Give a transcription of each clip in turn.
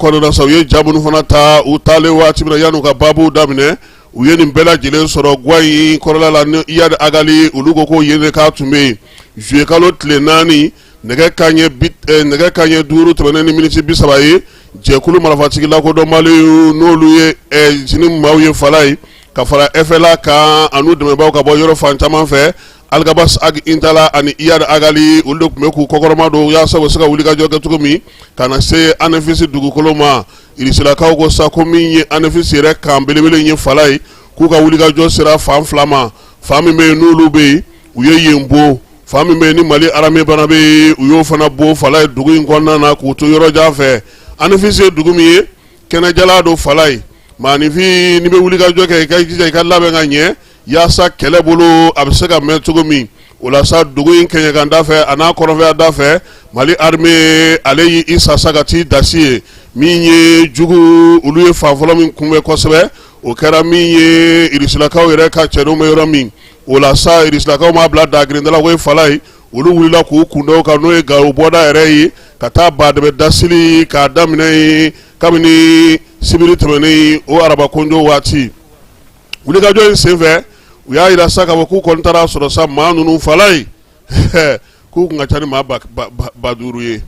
Kɔnɔna sa, u ye ja minnu fana ta u taalen waati min na, yan'u ka baabu daminɛ, u ye nin bɛɛ lajɛlen sɔrɔ gwa in kɔrɔla la ni Iyad Ag Ghali. Olu ko ko yen de k'a tun bɛ yen. Zuye kalo tile 4, nɛgɛ kanɲɛ 5 tɛmɛnen ni miniti 30 ye, jɛkulu marifatigi lakodɔnbali, n'olu ye JNIM maaw ye Falaye, ka fara FLA kan an'u dɛmɛbaaw ka bɔ yɔrɔ fan caman fɛ, Alghabass Ag Intalla ani Iyad Ag Ghali, olu de tun bɛ k'u kɔkɔrɔma don yaasa u bɛ se ka wulikajɔ kɛ cogo min ka na se Anefis dugukolo ma. Irisilakaw ko sa ko min ye Anefis yɛrɛ kan belebele ye Falaye, k'u ka wulikajɔ sera fan fila ma. Fan min bɛ yen n'olu bɛ yen, u ye yen bon. Fan min bɛ yen ni Mali armée fana bɛ yen, u y'o fana bon Falaye dugu in kɔnɔna na k'u to yɔrɔ jan fɛ. Anefis ye dugu min ye, kɛnɛjalan don Falaye. Maaninfin, n'i bɛ wulikajɔ kɛ, i ka jija i ka labɛn ka ɲɛ yaasa kɛlɛ bolo a bɛ se ka mɛn cogo min. O la sa, dugu in kɛɲɛkanda fɛ a n'a kɔrɔnfɛya da fɛ, Mali armée ale y'i sasa ka t'i dasi ye. Min ye jugu, olu ye fan fɔlɔ min kunbɛn kosɛbɛ, o kɛra min ye irisilakaw yɛrɛ ka cɛdenw bɛ yɔrɔ min. O la sa, irisilakaw m'a bila dagirindala ko ye Falaye, olu wulila k'u kunda o kan, n'o ye Gawo bɔda yɛrɛ ye, ka taa badɛbɛ dasili k'a daminɛ ye kabini sibiri tɛmɛnen, o araba konjo waati. Wulikajɔ in senfɛ, u y'a jira sa k'a fɔ k'u kɔni taara sɔrɔ sa maa ninnu Falaye, k'u tun ka ca ni maa 5000 ye.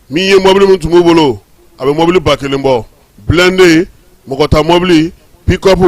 Min ye mɔbili min tun b'u bolo, a bɛ mɔbili 1000 bɔ, blindé, mɔgɔta mɔbili, pick-up,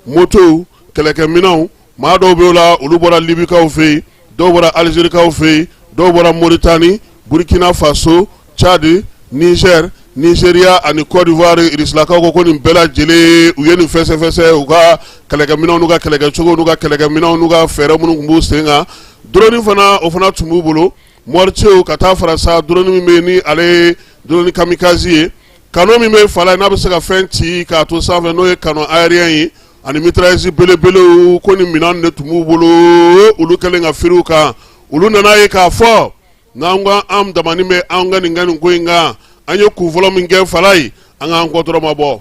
motow, kɛlɛkɛminɛnw. Maa dɔw bɛ la, olu bɔra Libikaw fɛ yen, dɔw bɔra Alizerikaw fɛ yen, dɔw bɔra Moritani, Burkina Faso, Tchad, Niger, Nigeria ani Côte d'Ivoire. Irisilakaw ko ko nin bɛɛ lajɛlen, u ye nin fɛsɛfɛsɛ, u ka kɛlɛkɛminɛnw n'u ka kɛlɛkɛcogo n'u ka kɛlɛkɛminɛnw n'u ka fɛɛrɛ minnu tun b'u sen kan. Drone fana, o fana tun b'u bolo, mortier, ka taa fara sa drone min bɛ yen ni ale ye drone kamikaze ye, canon min bɛ Falaye n'a bɛ se ka fɛn ci k'a to sanfɛ, n'o ye canon aérien ye, ani mitrailleuse belebelew. Ko ni minɛn de tun b'u bolo. Olu kɛlen ka firiw kan, olu nana ye k'a fɔ n'an ko an damani bɛ an ka nin ka nin ko in kan, an ye kun fɔlɔ min kɛ Falaye, an k'an kɔtɔrɔma bɔ.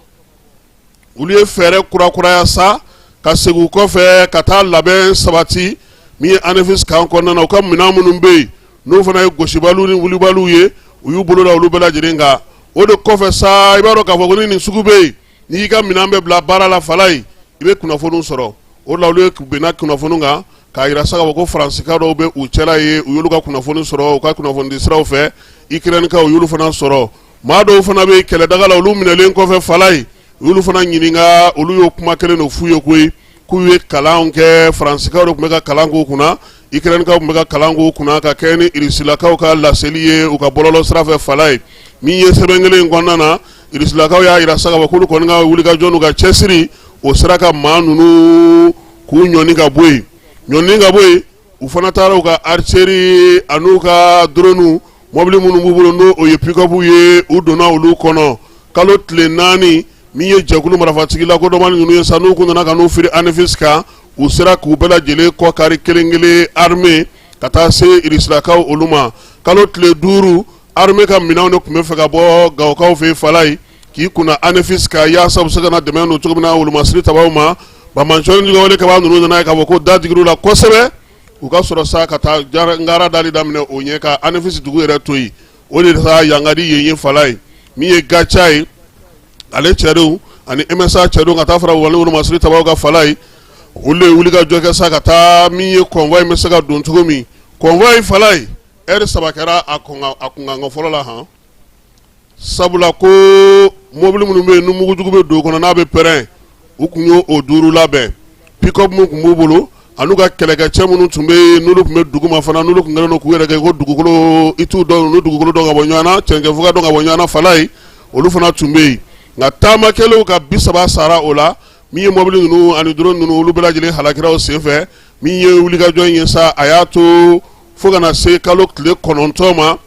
Olu ye fɛɛrɛ kurakuraya sa ka segin u kɔfɛ ka taa labɛn sabati min ye Anefis kan kɔnɔna na. U ka minɛn minnu bɛ yen, n'o fana ye gosibaliw ni wulibaliw ye, u y'u bolo da olu bɛɛ lajɛlen kan. O de kɔfɛ sa, i b'a dɔn k'a fɔ ko ni nin sugu bɛ yen, n'i y'i ka minɛn bɛɛ bila baara la Falaye, i bɛ kunnafoniw sɔrɔ. O la, olu ye bɛnna kunnafoni kan k'a jira sa k'a fɔ ko Faransika dɔw bɛ u cɛla ye. U y'olu ka kunnafoni sɔrɔ u ka kunnafoni siraw fɛ. Ikɛrɛnikaw, u y'olu fana sɔrɔ. Maa dɔw fana bɛ kɛlɛdaga la, olu minɛlen kɔfɛ Falaye, u y'olu fana ɲininka, olu y'o kuma kelen de f'u ye koyi, k'u ye kalan kɛ, Faransikaw de tun bɛ ka kalan k'u kunna, Ikɛrɛnikaw tun bɛ ka kalan k'u kunna, ka kɛ ni Irisilakaw ka laseli ye u ka bɔlɔlɔ sira fɛ Falaye. Min ye sɛbɛn kelen in kɔnɔna na, Irisilakaw y'a jira sa k'a fɔ k'olu kɔni ka wulikajɔ n'u ka cɛsiri, o sera ka maa ninnu k'u ɲɔni ka bɔ yen, ɲɔni ka bɔ yen. U fana taara u ka artillerie an'u ka drone, mɔbili minnu b'u bolo, n'o ye pick-up ye, u donna olu kɔnɔ. Kalo tile 4, min ye jɛkulu marifatigi lakodɔnbali ninnu ye sa, n'u kun nana ka n'u firi Anefis kan, u sera k'u bɛɛ lajɛlen kɔ kari kelen kelen, armée ka taa se Irisilakaw olu ma. Kalo tile 5, armée ka minɛnw de tun bɛ fɛ ka bɔ Gawokaw fɛ Falaye k'i kunna Anefis kan, yaasa u bɛ se ka na dɛmɛ don cogo min na wolomasiri tabaw ma. Banbaanciwale wale kaba ninnu nana ye k'a fɔ ko da digir'u la kosɛbɛ, u ka sɔrɔ sa ka taa ngara dali daminɛ o ɲɛ ka Anefis dugu yɛrɛ to yen. O de sa yangadi yen ye Falaye. Min ye GATIA ye, ale cɛdenw ani MSA cɛdenw ka taa fara wale wolomasiri tabaw ka Falaye, olu de ye wuli ka jɔ kɛ sa ka taa min ye convoi in bɛ se ka don cogo min. Convoi Falaye, ɛri 3 kɛra a kunkanko fɔlɔ la han, sabula ko mobili minnu bɛ yen ni mugujugu bɛ don kɔnɔ n'a bɛ pɛrɛn, u tun y'o o 5 labɛn. Pick-up minnu tun b'u bolo an'u ka kɛlɛkɛcɛ minnu tun bɛ yen, n'olu tun bɛ duguma fana, n'olu tun kɛlen don k'u yɛrɛ kɛ ko dugukolo, i t'u dɔn, n'u dugukolo dɔn ka bɔ ɲɔgɔn na, cɛncɛnfuga dɔn ka bɔ ɲɔgɔn na Falaye, olu fana tun bɛ yen. Nka taamakɛlaw ka 30 sara o la. Min ye mobili ninnu ani drone ninnu, olu bɛɛ lajɛlen halakira o senfɛ. Min ye wulikajɔ in ye sa, a y'a to fo ka na se kalo tile 9 ma,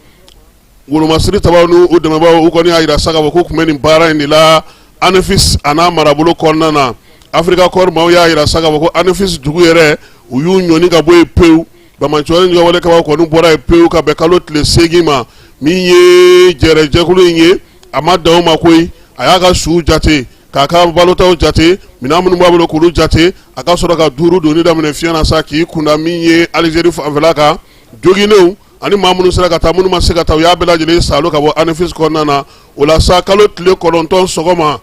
wolomasiri tabaw n'u dɛmɛbaaw, u kɔni y'a jira sa k'a fɔ k'u tun bɛ nin baara in de la Anefis a n'a marabolo kɔnɔna na. Africa Corps maaw y'a jira sa k'a fɔ ko Anefis dugu yɛrɛ, u y'u ɲɔni ka bɔ yen pewu. Banbaanciwale wale kabaw kɔni bɔra yen pewu ka bɛn kalo tile 8 ma. Min ye jɛrɛjɛkulu in ye, a ma dan o ma koyi, a y'a ka suw jate, k'a ka balotaw jate, minɛn minnu b'a bolo k'olu jate, a ka sɔrɔ ka 5 donni daminɛ fiɲɛ na sa k'i kunda min ye Alizeri fanfɛla kan, joginnenw. Ani maa minnu sera ka taa, minnu ma se ka taa, u y'a bɛɛ lajɛlen saalo ka bɔ Anefis kɔnɔna na. O la sa, kalo tile 9 sɔgɔma,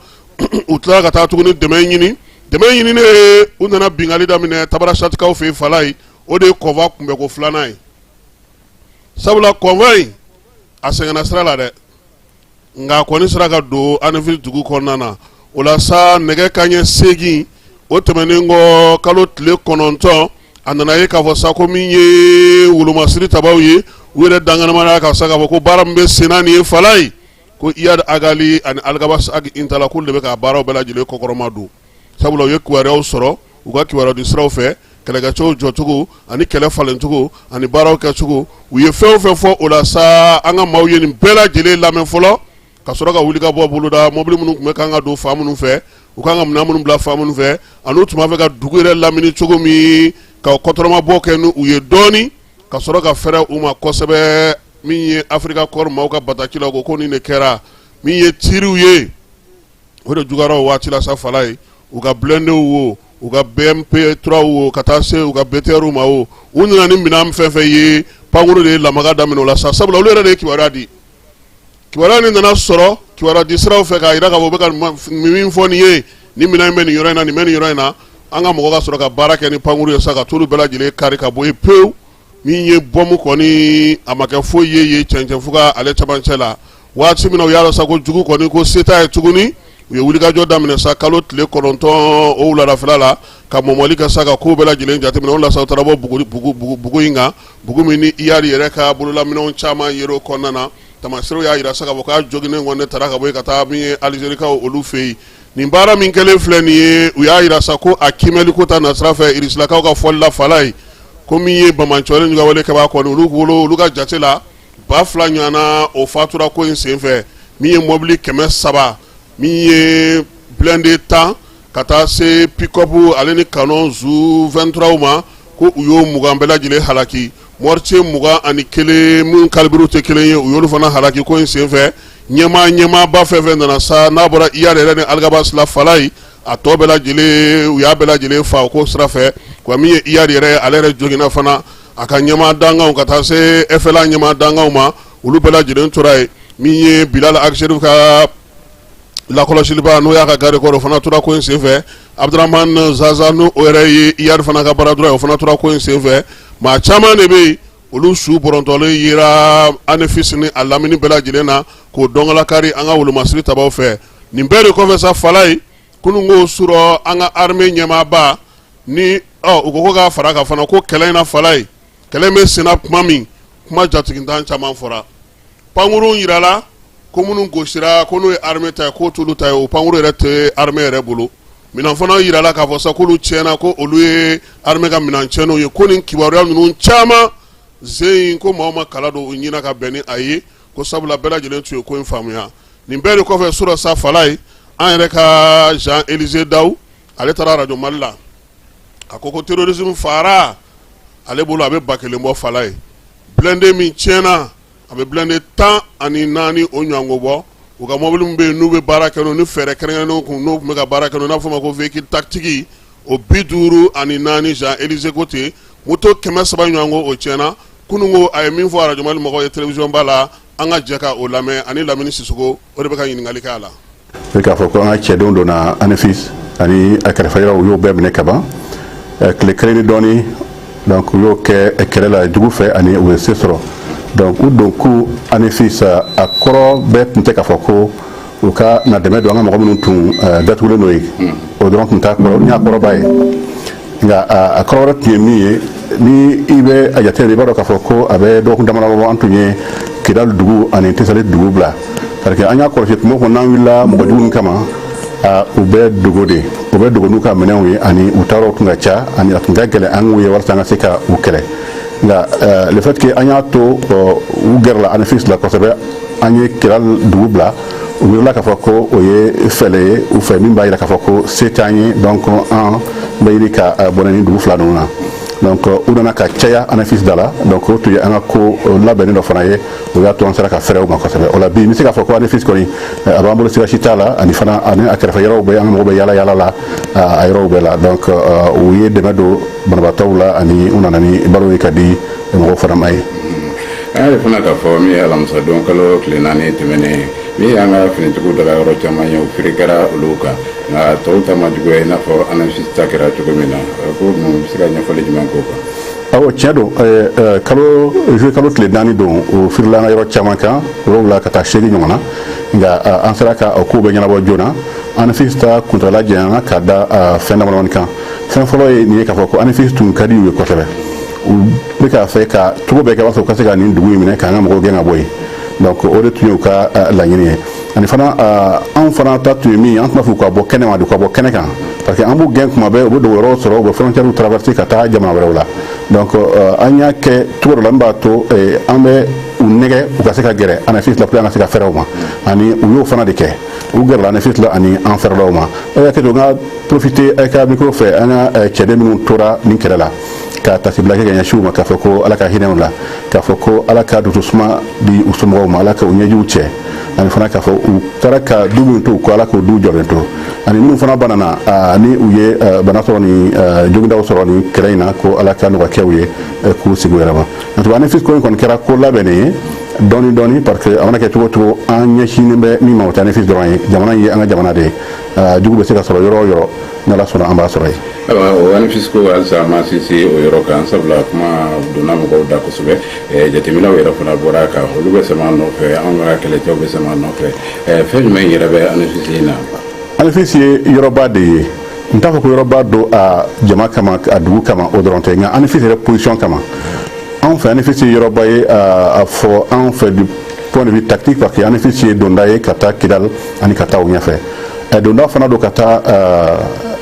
u tilala ka taa tuguni dɛmɛ ɲini. Dɛmɛ ɲininen, u nana binkanni daminɛ Tabarasatikaw fɛ yen, Falayi. O de ye convoi kunbɛko filanan ye, sabula convoi in a sɛgɛnna sira la dɛ, nka a kɔni sera ka don Anefis dugu kɔnɔna na. O la sa, nɛgɛ kanɲɛ 8 o tɛmɛnen kɔ, kalo tile 9, a nana ye k'a fɔ sa ko min ye wolomasiri tabaw ye, u yɛrɛ danganamaya ka sa k'a fɔ ko baara min bɛ senna nin ye, Falayi, ko Iyad Ag Ghali ani Alghabass Ag Intalla, k'olu de bɛ ka baaraw bɛɛ lajɛlen kɔkɔrɔma don, sabula u ye kibaruyaw sɔrɔ u ka kibaruya di siraw fɛ, kɛlɛkɛcɛw jɔcogo ani kɛlɛ falencogo ani baaraw kɛcogo. U ye fɛn o fɛn fɔ, o la sa, an ka maaw ye nin bɛɛ lajɛlen lamɛn fɔlɔ ka sɔrɔ ka wuli ka bɔ boloda. Mɔbili minnu tun bɛ kan ka don fan minnu fɛ, u kan ka minɛn minnu bila fan minnu fɛ, ani u tun b'a fɛ ka dugu yɛrɛ lamini cogo min, ka kɔtɔrɔmabɔ kɛ ni u ye dɔɔnin, ka sɔrɔ ka fɛrɛ u ma kosɛbɛ. Min ye Africa Corps maaw ka bataki la, ko ko nin de kɛra. Min ye tiriw ye, o de juguyara o waati la sa, Falayi. U ka blindéw wo, u ka BMP 3 wo, ka taa se u ka BTR ma wo, u nana ni minɛn fɛn fɛn ye, pankuru de ye lamaga daminɛ o la sa, sabula olu yɛrɛ de ye kibaruya di. Kibaruya nin nana sɔrɔ kibaruya di siraw fɛ k'a jira k'a fɔ u bɛ ka min fɔ nin ye, nin minɛn in bɛ nin yɔrɔ in na, nin bɛ nin yɔrɔ in na. An ka mɔgɔ ka sɔrɔ ka baara kɛ ni pankuru ye sa, ka t'olu bɛɛ lajɛlen kari ka bɔ yen pewu. Min ye bɔmu kɔni, a ma kɛ foyi ye yen cɛncɛn fuga ale cɛmancɛ la. Waati min na u y'a dɔn sa ko jugu kɔni ko se t'a ye tuguni, u ye wulikajɔ daminɛ sa kalo tile 9 o wuladafɛla la, ka mɔmɔli kɛ sa, ka ko bɛɛ lajɛlen jateminɛ. O la sa, u taara bɔ bugu in kan, bugu min ni Iyad yɛrɛ ka bololaminɛnw caman yer'o kɔnɔna na. Tamaserew y'a jira sa k'a fɔ k'a joginnen kɔni taara ka bɔ yen ka taa min ye Alizerikaw olu fɛ yen. Nin baara min kɛlen filɛ nin ye, u y'a jira sa ko a kiimɛli ko ta nasira fɛ, Irisilakaw ka fɔli la, Falayi, ko min ye banbaanciwale ka wale kɛbaa kɔni, olu bolo, olu ka jate la, 2000 ɲɔgɔnna o fatura ko in senfɛ. Min ye mɔbili 300, min ye blindé 10, ka taa se pick-up ale ni canon Zu 23 ma, ko u y'o 20 bɛɛ lajɛlen halaki. Mortier 21 minnu calibre tɛ kelen ye, u y'olu fana halaki ko in senfɛ. Ɲɛmaaba fɛn fɛn nana sa, n'a bɔra Iyad yɛrɛ ni Alghabass la, Falayi, a tɔ bɛɛ lajɛlen, u y'a bɛɛ lajɛlen fa o ko sira fɛ. Wa min ye Iyad yɛrɛ, ale yɛrɛ joginna fana, a ka ɲɛmaa dankanw ka taa se FLA ɲɛmaa dankanw ma, olu bɛɛ lajɛlen tora yen. Min ye Bilal Ag Acherif ka lakɔlɔsiliba, n'o y'a ka garde corps, o fana tora ko in senfɛ. Abdramane Zaza, n'o yɛrɛ ye Iyad fana ka bras droit ye, o fana tora ko in senfɛ. Maa caman de bɛ yen, olu su bɔrɔntɔlen yera Anefis ni a lamini bɛɛ lajɛlen na, k'o dɔnkalakari an ka wolomasiri tabaw fɛ. Nin bɛɛ de kɔfɛ sa, Falayi, kununko surɔ, an ka armée ɲɛmaaba ni ɔ u ko k'a fara kan fana ko kɛlɛ in na, Falayi, kɛlɛ bɛ senna tuma min, kuma jatigintan caman fɔra. Pankurun yirala ko minnu gosira, ko n'o ye armée ta ye, k'o t'olu ta ye, o pankuru yɛrɛ tɛ armée yɛrɛ bolo. Minɛn fana yirala k'a fɔ sa k'olu tiɲɛna, ko olu ye armée ka minɛn tiɲɛnenw ye. Ko nin kibaruya ninnu caman sen in, ko maaw ma kala don u ɲin ka bɛn ni a ye, ko sabula bɛɛ lajɛlen tun ye ko in faamuya. Nin bɛɛ de kɔfɛ surɔ sa, Falayi, an yɛrɛ ka Jean Élisée Daou, ale taara Radio Mali la, a ko ko terrorisme fara ale bolo, a bɛ 1000 bɔ, Falayi. Blindé min tiɲɛna, a bɛ blindé 14 o ɲɔgɔnko bɔ. U ka mobili min bɛ yen, n'u bɛ baara kɛ ni fɛɛrɛ kɛrɛnkɛrɛnnenw kun, n'u tun bɛ ka baara kɛ, n'a fɔ ma ko véhicule tactique, o 54, Jean Élisée ko ten. Moto 300 ɲɔgɔnko, o tiɲɛna. Kunun ko a ye min fɔ Radio Mali mɔgɔw ye télévision ba la, an ka jɛ ka o lamɛn ani Lamini Sisoko, o de bɛ ka ɲininkali kɛ a la. Bɛ k'a fɔ ko an ka cɛdenw donna Anefis ani a kɛrɛfɛ yɔrɔw, u y'o bɛɛ minɛ ka ban tile kelen ni dɔɔni. Donc u y'o kɛ kɛlɛ la jugu fɛ ani u ye se sɔrɔ. Donc u don ku Anefis, a kɔrɔ bɛɛ tun tɛ k'a fɔ ko u ka na dɛmɛ don an ka mɔgɔ minnu tun datugulen don yen, o dɔrɔn tun t'a kɔrɔ, ni a kɔrɔba ye. Nka a kɔrɔ wɛrɛ tun ye min ye, ni i bɛ a jateminɛ, i b'a dɔn k'a fɔ ko a bɛ dɔgɔkun damadɔ bɔ, an tun ye Kidali dugu ani Tesalit dugu bila, parce que an y'a kɔlɔsi tuma o tuma n'an wulila mɔgɔ jugu kama, u bɛ dogo de, u bɛ dogo n'u ka minɛnw ye, ani u taayɔrɔw tun ka ca, ani a tun ka gɛlɛn an k'u ye walasa an ka se ka u kɛlɛ. Nka le fait que an y'a to u gɛrɛla Anefis la kosɛbɛ, an ye Kidali dugu bila, u wulila k'a fɔ ko o ye fɛlɛ ye u fɛ min b'a jira k'a fɔ ko se t'an ye. Donc an bɛ ɲini ka bɔnɛ ni dugu fila ninnu na. Donc u nana ka caya Anefis da la. Donc o tun ye an ka ko labɛnnen dɔ fana ye, o y'a to an sera ka fɛrɛ u ma kosɛbɛ. O la bi, n bɛ se k'a fɔ ko Anefis kɔni, a b'an bolo, siga si t'a la, ani fana ani a kɛrɛfɛ yɔrɔw bɛɛ, an ka mɔgɔw bɛ yala yala la a yɔrɔw bɛɛ la. Donc u ye dɛmɛ don banabaatɔw la, ani u nana ni balo ye ka di mɔgɔw fana ma ye. An y'a ye fana k'a fɔ min ye alamisa don kalo tile 4 tɛmɛnen, min y'an ka finitigiw daga yɔrɔ caman ye, u firikɛra olu kan, nka tɔw ta ma juguya i n'a fɔ Anefis ta kɛra cogo min na. Ko ninnu bɛ se ka ɲɛfɔli jumɛn k'o kan? Awɔ, tiɲɛ don. Kalo juillet kalo tile 4 don, o firila an ka yɔrɔ caman kan, 7 ka taa 8 ɲɔgɔn na, nka an sera ka o kow bɛɛ ɲɛnabɔ joona. Anefis ta kuntagala janyana ka da fɛn damadamanin kan. Fɛn fɔlɔ ye nin ye, k'a fɔ ko Anefis tun ka di u ye kosɛbɛ. U bɛ k'a fɛ ka cogo bɛɛ kɛ walasa u ka se ka nin dugu in minɛ, k'an ka mɔgɔw gɛn ka bɔ yen. Donc o de tun ye u ka laɲini ye. Ani fana, anw fana ta tun ye min ye, an tun b'a fɛ u ka bɔ kɛnɛ ma de, u ka bɔ kɛnɛ kan, parce que an b'u gɛn kuma bɛɛ, u bɛ dogo yɔrɔw sɔrɔ, u bɛ frontière traverser ka taa jamana wɛrɛw la. Donc an y'a kɛ cogo dɔ la min b'a to an bɛ u nɛgɛ u ka se ka gɛrɛ Anefis la pour an ka se ka fɛrɛ u ma. Ani u y'o fana de kɛ, u gɛrɛla Anefis la ani an fɛrɛla u ma. O y'a kɛ to n ka profiter a ka micro fɛ, an ka cɛden minnu tora nin kɛlɛ la, ka tasibila kɛ ka ɲɛsin u ma, k'a fɔ ko Ala ka hinɛ u la, k'a fɔ ko Ala ka dusu suma di u somɔgɔw ma, Ala ka u ɲɛjiw cɛ, ani fana k'a fɔ u taara ka du min to u kɔ, Ala k'o du jɔlen to. Ani minnu fana banana, ni u ye bana sɔrɔ ni jogindaw sɔrɔ ni kɛlɛ in na, ko Ala ka nɔgɔya kɛ u ye k'u sigi u yɛrɛ ma. En tout cas, Anefis ko in kɔni kɛra ko labɛnnen ye dɔɔni dɔɔni, parce que a mana kɛ cogo o cogo, an ɲɛsinnen bɛ min ma, o tɛ Anefis dɔrɔn ye. Jamana in ye an ka jamana de ye. Jugu bɛ se ka sɔrɔ yɔrɔ o yɔrɔ, n'Ala sɔnna, an b'a sɔrɔ yen. Ayiwa, o Anefis ko, halisa an ma sinsin o yɔrɔ kan, sabula kuma donna mɔgɔw da kosɛbɛ. Jateminɛw yɛrɛ fana bɔra a kan, olu bɛ sama nɔfɛ, anw ka kɛlɛcɛw bɛ sama nɔfɛ. Fɛn jumɛn yɛrɛ bɛ Anefis in na? Anefis ye yɔrɔba de ye. N t'a fɔ ko yɔrɔba don a jama kama, a dugu kama, o dɔrɔn tɛ, nka Anefis yɛrɛ position kama. Anw fɛ, Anefis ye yɔrɔba ye, a fɔ anw fɛ du point de vue tactique, parce que Anefis ye donda ye ka taa Kidal ani ka taa o ɲɛfɛ. Donda fana don ka taa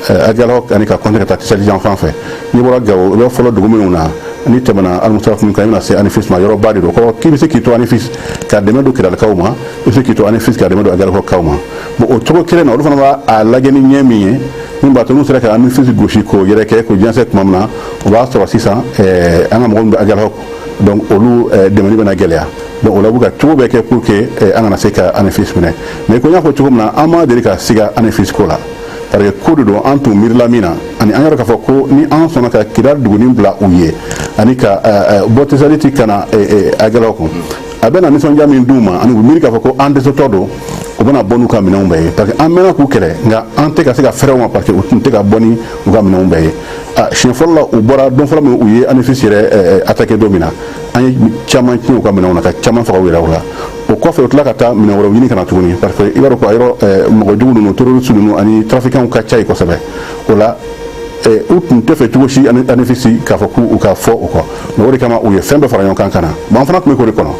Agalhɔk ani ka continuer ka taa Tisali yan fan fɛ. N'i bɔra Gawo, i bɛ fɔlɔ dugu minnu na, n'i tɛmɛna Alimusarafu min kan, i bɛna se Anefis ma. Yɔrɔba de don kɔrɔ k'i bɛ se k'i to Anefis ka dɛmɛ don Kidalikaw ma, i bɛ se k'i to Anefis ka dɛmɛ don Agalhɔkaw ma. Bon, o cogo kelen na, olu fana b'a a lajɛ ni ɲɛ min ye, min b'a to n'u sera ka Anefis gosi k'o yɛrɛ kɛ k'o jɛnsɛn tuma min na, o b'a sɔrɔ sisan an ka mɔgɔ min bɛ Agalhɔk, donc olu dɛmɛni bɛna gɛlɛya. Donc o la, u bɛ ka cogo bɛɛ kɛ pour que an kana se ka Anefis minɛ. Mais ko n y'a fɔ cogo min na, an ma deli ka siga Anefis ko la, parce que ko de don an tun miirila min na, ani an yɛrɛ k'a fɔ ko ni an sɔnna ka Kidali duguni bila u ye ani ka bɔ Tesaliti ka na Agalhɔk kun, a bɛna nisɔndiya min d'u ma, ani u miiri k'a fɔ ko an dɛsɛtɔ don, u bɛna bɔ n'u ka minɛnw bɛɛ ye, parce que an mɛnna k'u kɛlɛ, nka an tɛ ka se ka fɛrɛ u ma, parce que u tun tɛ ka bɔ ni u ka minɛnw bɛɛ ye. Siɲɛ fɔlɔ la, u bɔra don fɔlɔ min u ye Anefis yɛrɛ attaqué don min na, an ye caman tiɲɛ u ka minɛnw na, ka caman faga u yɛrɛ la. O kɔfɛ, u tila ka taa minɛn wɛrɛw ɲini ka na tuguni, parce que i b'a dɔn ko a yɔrɔ mɔgɔ jugu ninnu, terroriste ninnu ani trafiquants ka ca yen kosɛbɛ. O la, u tun tɛ fɛ cogo si Anefis k'a fɔ k'u ka fɔ o kɔ. Mais o de kama, u ye fɛn bɛɛ fara ɲɔgɔn kan ka na. Bon, an fana tun bɛ k'o de kɔnɔ,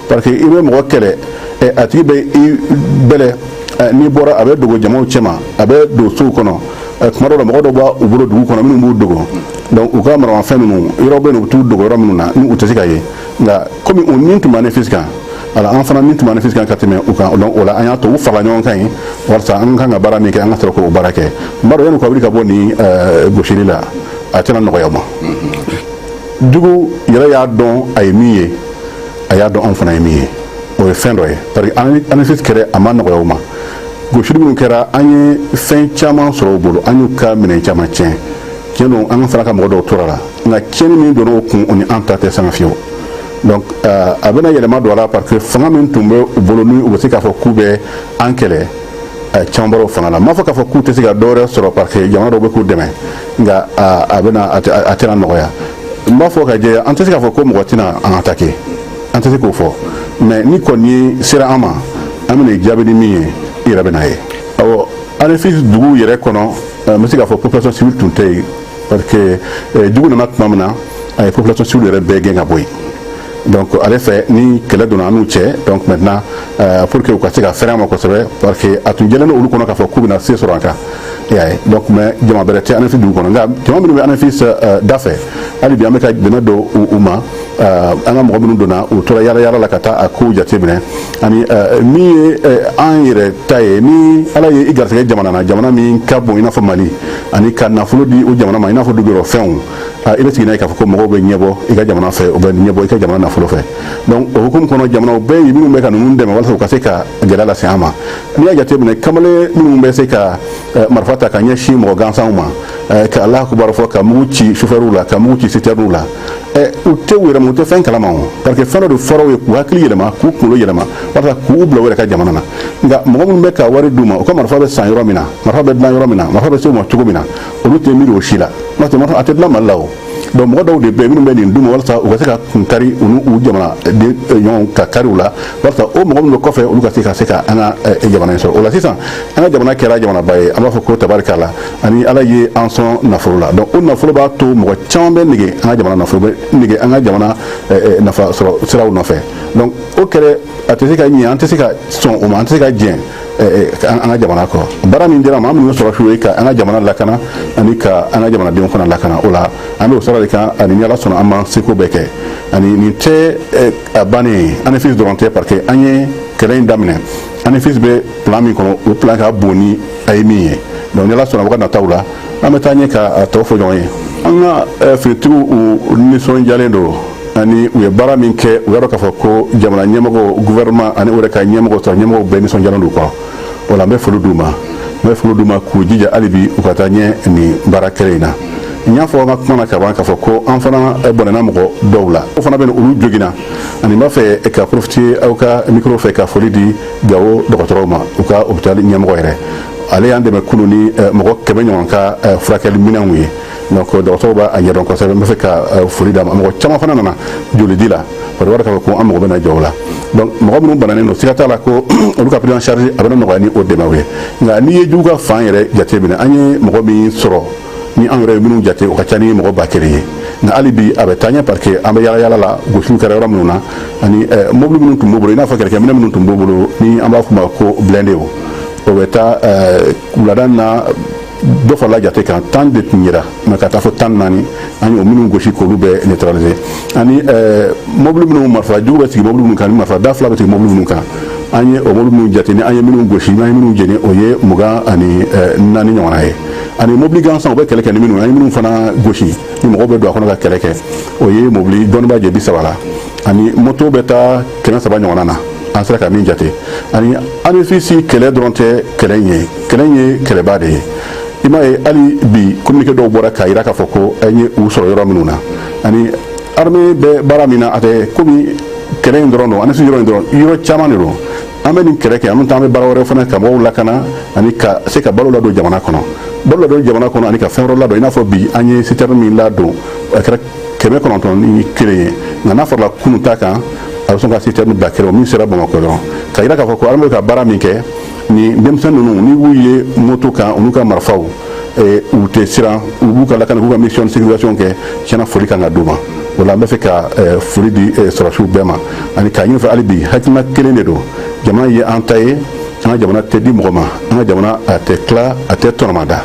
parce que i bɛ mɔgɔ kɛlɛ, a tigi bɛ i bɛlɛ, n'i bɔra, a bɛ dogo jamaw cɛma, a bɛ don sow kɔnɔ. Tuma dɔw la, mɔgɔ dɔw b'a u bolo dugu kɔnɔ minnu b'u dogo. Donc u ka maramafɛn ninnu, yɔrɔ bɛ yen, u bɛ t'u dogo yɔrɔ minnu na ni u tɛ se ka ye. Nka komi u ni tun bɛ Anefis kan, ala an fana ni tun bɛ Anefis kan ka tɛmɛ u kan. Donc o la, an y'a to u farala ɲɔgɔn kan yen, walasa an kan ka baara min kɛ, an ka sɔrɔ k'o baara kɛ. N b'a dɔn, yanni u ka wuli ka bɔ nin gosili la, a tɛna nɔgɔya u ma. Jugu yɛrɛ y'a dɔn a ye min ye, a y'a dɔn anw fana ye min ye, o ye fɛn dɔ ye, parce que Anefis kɛlɛ a ma nɔgɔya u ma. Gosili minnu kɛra, an ye fɛn caman sɔrɔ u bolo, an y'u ka minɛn caman tiɲɛ. Tiɲɛ don, an fana ka mɔgɔ dɔw tora la, nka tiɲɛni min donna o kun, o ni an ta tɛ sanga fiyewu. Donc a bɛna yɛlɛma don a la, parce que fanga min tun bɛ u bolo, ni u bɛ se k'a fɔ k'u bɛ an kɛlɛ, caman bɔra o fanga la. N m'a fɔ k'a fɔ k'u tɛ se ka dɔ wɛrɛ sɔrɔ, parce que jamana dɔw bɛ k'u dɛmɛ, nka a bɛna a tɛna nɔgɔya. N b'a fɔ ka jɛ, an tɛ se k'a fɔ ko mɔgɔ tɛna an attaquer, an tɛ se k'o fɔ. Mais ni kɔni sera an ma, an bɛna jaabi ni min ye, i yɛrɛ bɛna ye. Awɔ, Anefis dugu yɛrɛ kɔnɔ, n bɛ se k'a fɔ population civile tun tɛ yen, parce que jugu nana tuma min na, a ye population civile yɛrɛ bɛɛ gɛn ka bɔ yen. Donc ale fɛ, ni kɛlɛ donna an n'u cɛ, donc maintenant pour que u ka se ka fɛrɛ an ma kosɛbɛ, parce que a tun jɛlen don olu kɔnɔ k'a fɔ k'u bɛna se sɔrɔ an kan, i y'a ye. Donc mais jama bɛrɛ tɛ Anefis dugu kɔnɔ, nka jama minnu bɛ Anefis da fɛ, hali bi an bɛ ka dɛmɛ don u ma. An ka mɔgɔ minnu donna, u tora yala yala la ka taa a kow jateminɛ. Ani min ye an yɛrɛ ta ye, ni Ala ye i garisɛgɛ jamana na, jamana min ka bon i n'a fɔ Mali, ani ka nafolo di o jamana ma i n'a fɔ duguyɔrɔfɛnw, i bɛ sigi n'a ye k'a fɔ ko mɔgɔw bɛ ɲɛbɔ i ka jamana fɛ, u bɛ ɲɛbɔ i ka jamana nafolo fɛ. Donc o hukumu kɔnɔ, jamanaw bɛɛ ye minnu bɛ ka ninnu dɛmɛ walasa u ka se ka gɛlɛya lase an ma. N'i y'a jateminɛ, kamalen minnu bɛ se ka marifa ta ka ɲɛsin mɔgɔ gansanw ma. Ka Alahu akubaru fɔ, ka mugu ci chauffeur la, ka mugu ci citerne la. U tɛ u yɛrɛ ma, u tɛ fɛn kalama o, parce que fɛn dɔ de fɔra u ye k'u hakili yɛlɛma, k'u kunkolo yɛlɛma, walasa k'u bila u yɛrɛ ka jamana na. Nka mɔgɔ minnu bɛ ka wari d'u ma, u ka marifa bɛ san yɔrɔ min na, marifa bɛ dilan yɔrɔ min na, marifa bɛ se u ma cogo min na, olu tɛ miiri o si la. N'o tɛ, marifa a tɛ dilan Mali la o. Donc mɔgɔ dɔw de bɛ yen minnu bɛ nin d'u ma walasa u ka se ka kun kari u n'u u jamana den ɲɔgɔn ka kari u la, walasa o mɔgɔ minnu bɛ kɔfɛ, olu ka se ka an ka jamana in sɔrɔ. O la sisan, an ka jamana kɛra jamanaba ye, an b'a fɔ ko tabarikala, ani Ala ye an sɔn nafolo la. Donc o nafolo b'a to mɔgɔ caman bɛ nege an ka jamana nafolo, bɛ nege an ka jamana nafa sɔrɔ siraw nɔfɛ. Donc o kɛlɛ, a tɛ se ka ɲɛ, an tɛ se ka sɔn o ma, an tɛ se ka jɛn an ka jamana kɔ. Baara min dira ma, an minnu sɔrɔ ye ka an ka jamana lakana ani ka an ka jamanadenw fana lakana, o la an bɛ o sira de kan. Ani ni Ala sɔnna, an b'an seko bɛɛ kɛ. Ani nin tɛ a bannen ye, ANEFIS dɔrɔn tɛ, parce que an ye kɛlɛ in daminɛ, ANEFIS bɛ plan min kɔnɔ, o plan ka bon ni a ye min ye. Donc ni Ala sɔnna, wagati nataw la, an bɛ taa ɲɛ ka tɔ fɔ ɲɔgɔn ye. An ka finitigiw, u nisɔndiyalen don ani u ye baara min kɛ. U y'a dɔn k'a fɔ ko jamana ɲɛmɔgɔ, gouvernement, ani u yɛrɛ ka ɲɛmɔgɔ sɔrɔ ɲɛmɔgɔw bɛɛ nisɔndiyalen don kɔrɔ. O la, n bɛ foli d'u ma, n bɛ foli d'u ma k'u jija hali bi u ka taa ɲɛ nin baara kɛlɛ in na. N y'a fɔ an ka kuma na ka ban k'a fɔ ko an fana bɔnɛna mɔgɔ dɔw la, o fana bɛ olu joginna. Ani n b'a fɛ ka profiter aw ka micro fɛ ka foli di Gawo dɔgɔtɔrɔw ma, u ka hôpital ɲɛmɔgɔ yɛrɛ. Ale y'an dɛmɛ kunun ni mɔgɔ 100 ɲɔgɔn ka furakɛli minɛnw ye. Donc dɔgɔtɔrɔw b'a ɲɛdɔn kosɛbɛ. N bɛ fɛ ka foli d'a ma. Mɔgɔ caman fana nana joli di la, parce que k'a fɔ ko an mago bɛna jɔ o la. Donc mɔgɔ minnu bananen don, siga t'a la ko olu ka prise en charge a bɛna nɔgɔya ni o dɛmɛw ye. Nka n'i ye jugu ka fan yɛrɛ jateminɛ, an ye mɔgɔ min sɔrɔ ni an yɛrɛ ye minnu jate, o ka ca ni mɔgɔ 1000 ye. Nka hali bi a bɛ taa ɲɛ, parce que an bɛ yala yala la, gosiliw kɛra yɔrɔ minnu na, ani mobili minnu tun b'u bolo, i n'a fɔ kɛlɛkɛminɛ minnu tun b'u bolo, ni an b'a f'u ma ko blindé, o bɛ taa wulada na, dɔ farala jate kan. 10 de tun yera mɛ ka taa fɔ 14, an y'o minnu gosi k'olu bɛɛ neutraliser. Ani mobili minnu marifa jugu bɛ sigi mobili minnu kan, ni marifa da fila bɛ sigi mobili minnu kan, an ye o mobili minnu jate, ni an ye minnu gosi, n'an ye minnu jeni, o ye 24 ɲɔgɔnna ye. Ani mobili gansan u bɛ kɛlɛ kɛ ni minnu, an ye minnu fana gosi, ni mɔgɔw bɛ don a kɔnɔ ka kɛlɛ kɛ, o ye mobili dɔɔni b'a jɛ 30 la. Ani moto bɛ taa 300 ɲɔgɔnna na, an sera ka min jate. Ani ANEFIS kɛlɛ dɔrɔn tɛ kɛlɛ in ye, kɛlɛ in ye kɛlɛba de ye. I m'a ye, hali bi communiqué dɔw bɔra k'a jira k'a fɔ ko an ye u sɔrɔ yɔrɔ minnu na. Ani armée bɛ baara min na, a tɛ komi kɛlɛ in dɔrɔn don, ANEFIS yɔrɔ in dɔrɔn, yɔrɔ caman de don. An bɛ nin kɛlɛ kɛ, en même temps an bɛ baara wɛrɛ fana ka mɔgɔw lakana ani ka se ka balo ladon jamana kɔnɔ, balo ladon jamana kɔnɔ, ani ka fɛn wɛrɛ ladon. I n'a fɔ bi an ye citerne min ladon, a kɛra 901 ye. Nka n'a fɔra kunun ta kan, a bɛ sɔn ka citerne 1000 min sera Bamakɔ dɔrɔn, ka jira k'a fɔ ko armée bɛ ka baara min kɛ. Ni denmisɛn ninnu, n'i b'u ye moto kan, u n'u ka marifaw, u tɛ siran, u b'u ka lakana, k'u ka mission de sécurisation kɛ. Tiɲɛna, foli kan ka d'u ma. O la, n bɛ fɛ ka foli di sɔrɔdasiw bɛɛ ma ani k'a ɲini fɛ hali bi, hakilina kelen de don. Jamana ye an ta ye, an ka jamana tɛ di mɔgɔ ma, an ka jamana a tɛ tila, a tɛ tɔnɔmada.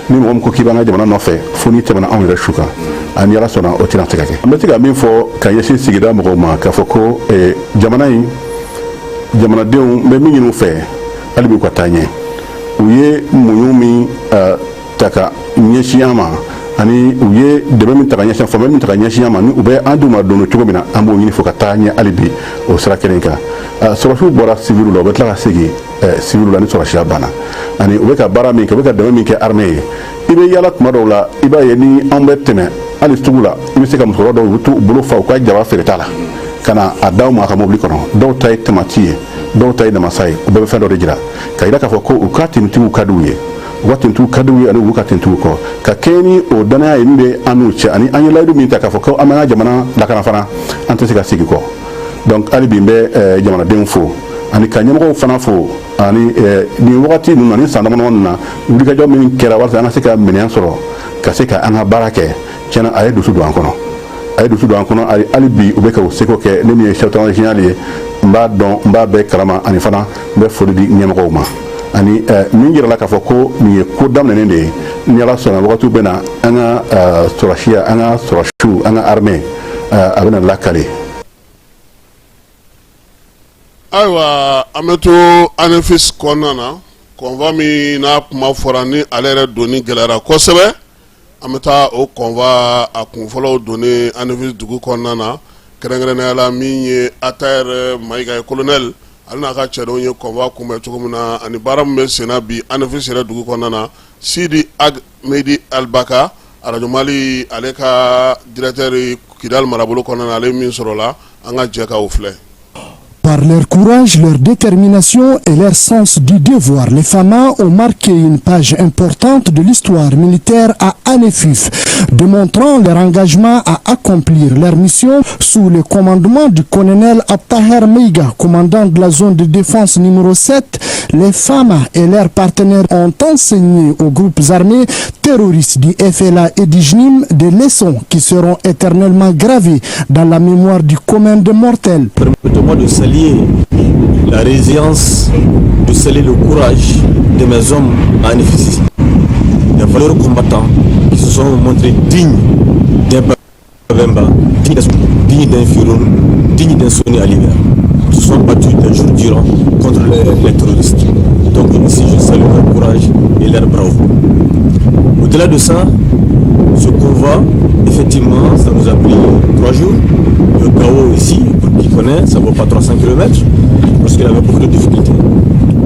Ni mɔgɔ min ko k'i b'an ka jamana nɔfɛ, fo n'i tɛmɛna anw yɛrɛ su kan, ani Ala sɔnna, o tɛna se ka kɛ. An bɛ se ka min fɔ ka ɲɛsin sigida mɔgɔw ma, k'a fɔ ko jamana in jamanadenw, n bɛ min ɲini u fɛ hali bi, u ka taa ɲɛ. U ye muɲu min ta ka ɲɛsin an ma, ani u ye dɛmɛ min ta ka ɲɛsin, faamuya min ta ka ɲɛsin an ma, ni u bɛ an d'u ma don cogo min na, an b'o ɲini fo ka taa ɲɛ hali bi o sira kelen kan. Sɔrɔdasiw bɔra civil la, u bɛ tila ka segin civil la ni sɔrɔdasiya banna. Ani u bɛ ka baara min kɛ, u bɛ ka dɛmɛ min kɛ armée ye, i bɛ yala tuma dɔw la, i b'a ye ni anw bɛ tɛmɛ hali sugu la, i bɛ se ka musokɔrɔba dɔw, u bɛ t'u bolo fa u ka jaba feereta la ka na a d'aw ma a ka mobili kɔnɔ. Dɔw ta ye tamati ye, dɔw ta ye namasa ye. U bɛɛ bɛ fɛn dɔ de jira ka jira k'a fɔ ko u ka tenitigiw ka d'u ye, u ka tenitigiw ka d'u ye, ani u ka tenitigiw kɔ ka kɛɲɛ ni o danaya ye min bɛ an n'u cɛ. Ani an ye layidu min ta k'a fɔ ko an b'an ka jamana lakana fana, an tɛ se ka segin kɔ. Donc hali bi n bɛ jamanadenw fo ani ka ɲɛmɔgɔw fana fo. Ani nin wagati ninnu na, ni san damadama ninnu na, wulikajɔ min kɛra walasa an ka se ka minɛn sɔrɔ ka se ka an ka baara kɛ, tiɲɛna, a ye dusu don an kɔnɔ, a ye dusu don an kɔnɔ. Hali bi u bɛ ka u seko kɛ. Ne min ye chef d'état général ye, n b'a dɔn, n b'a bɛɛ kalama. Ani fana n bɛ foli di ɲɛmɔgɔw ma. Ani min jirala k'a fɔ ko nin ye ko daminɛnen de ye, ni Ala sɔnna, wagatiw bɛ na, an ka sɔrɔsiya, an ka sɔrɔsiw, an ka armée, a bɛna lakale. Ayiwa, an bɛ to ANEFIS kɔnɔna na. Convoi min n'a kuma fɔra, ni ale yɛrɛ donni gɛlɛyara kosɛbɛ, an bɛ taa o convoi a kunfɔlɔw donni ANEFIS dugu kɔnɔna na, kɛrɛnkɛrɛnnenya la min ye Attaher Maïga ye, colonel, ale n'a ka cɛdenw ye convoi kunbɛn cogo min na, ani baara min bɛ senna bi ANEFIS yɛrɛ dugu kɔnɔna na. Sidi Ag Mehdi Albaka arajo Mali ale ka directeur Kidali marabolo kɔnɔna na, ale min sɔrɔla, an ka jɛ k'o filɛ. Par leur courage, leur détermination et leur sens du devoir, les FAMA ont marqué une page importante de l'histoire militaire à Anefif, démontrant leur engagement à accomplir leur mission sous le commandement du colonel Attaher Meiga, commandant de la zone de défense numéro 7. Les FAMA et leurs partenaires ont enseigné aux groupes armés terroristes du FLA et du JNIM des leçons qui seront éternellement gravées dans la mémoire du commun des mortels. Permettez-moi de saluer la résilience, de saluer le courage de mes hommes à Anefis, des valeureux combattants qui se sont montrés dignes d'un Babemba, dignes d'un Firoun, dignes d'un Soni Ali. Ils se sont battus des jours durant contre les terroristes. Donc ici, je salue leur courage et leur bravoure. Au-delà de ça, ce convoi, effectivement, ça nous a pris 3 jours. Le Gao ici, pour qui connaît, ça ne vaut pas 300 km, parce qu'il avait beaucoup de difficultés.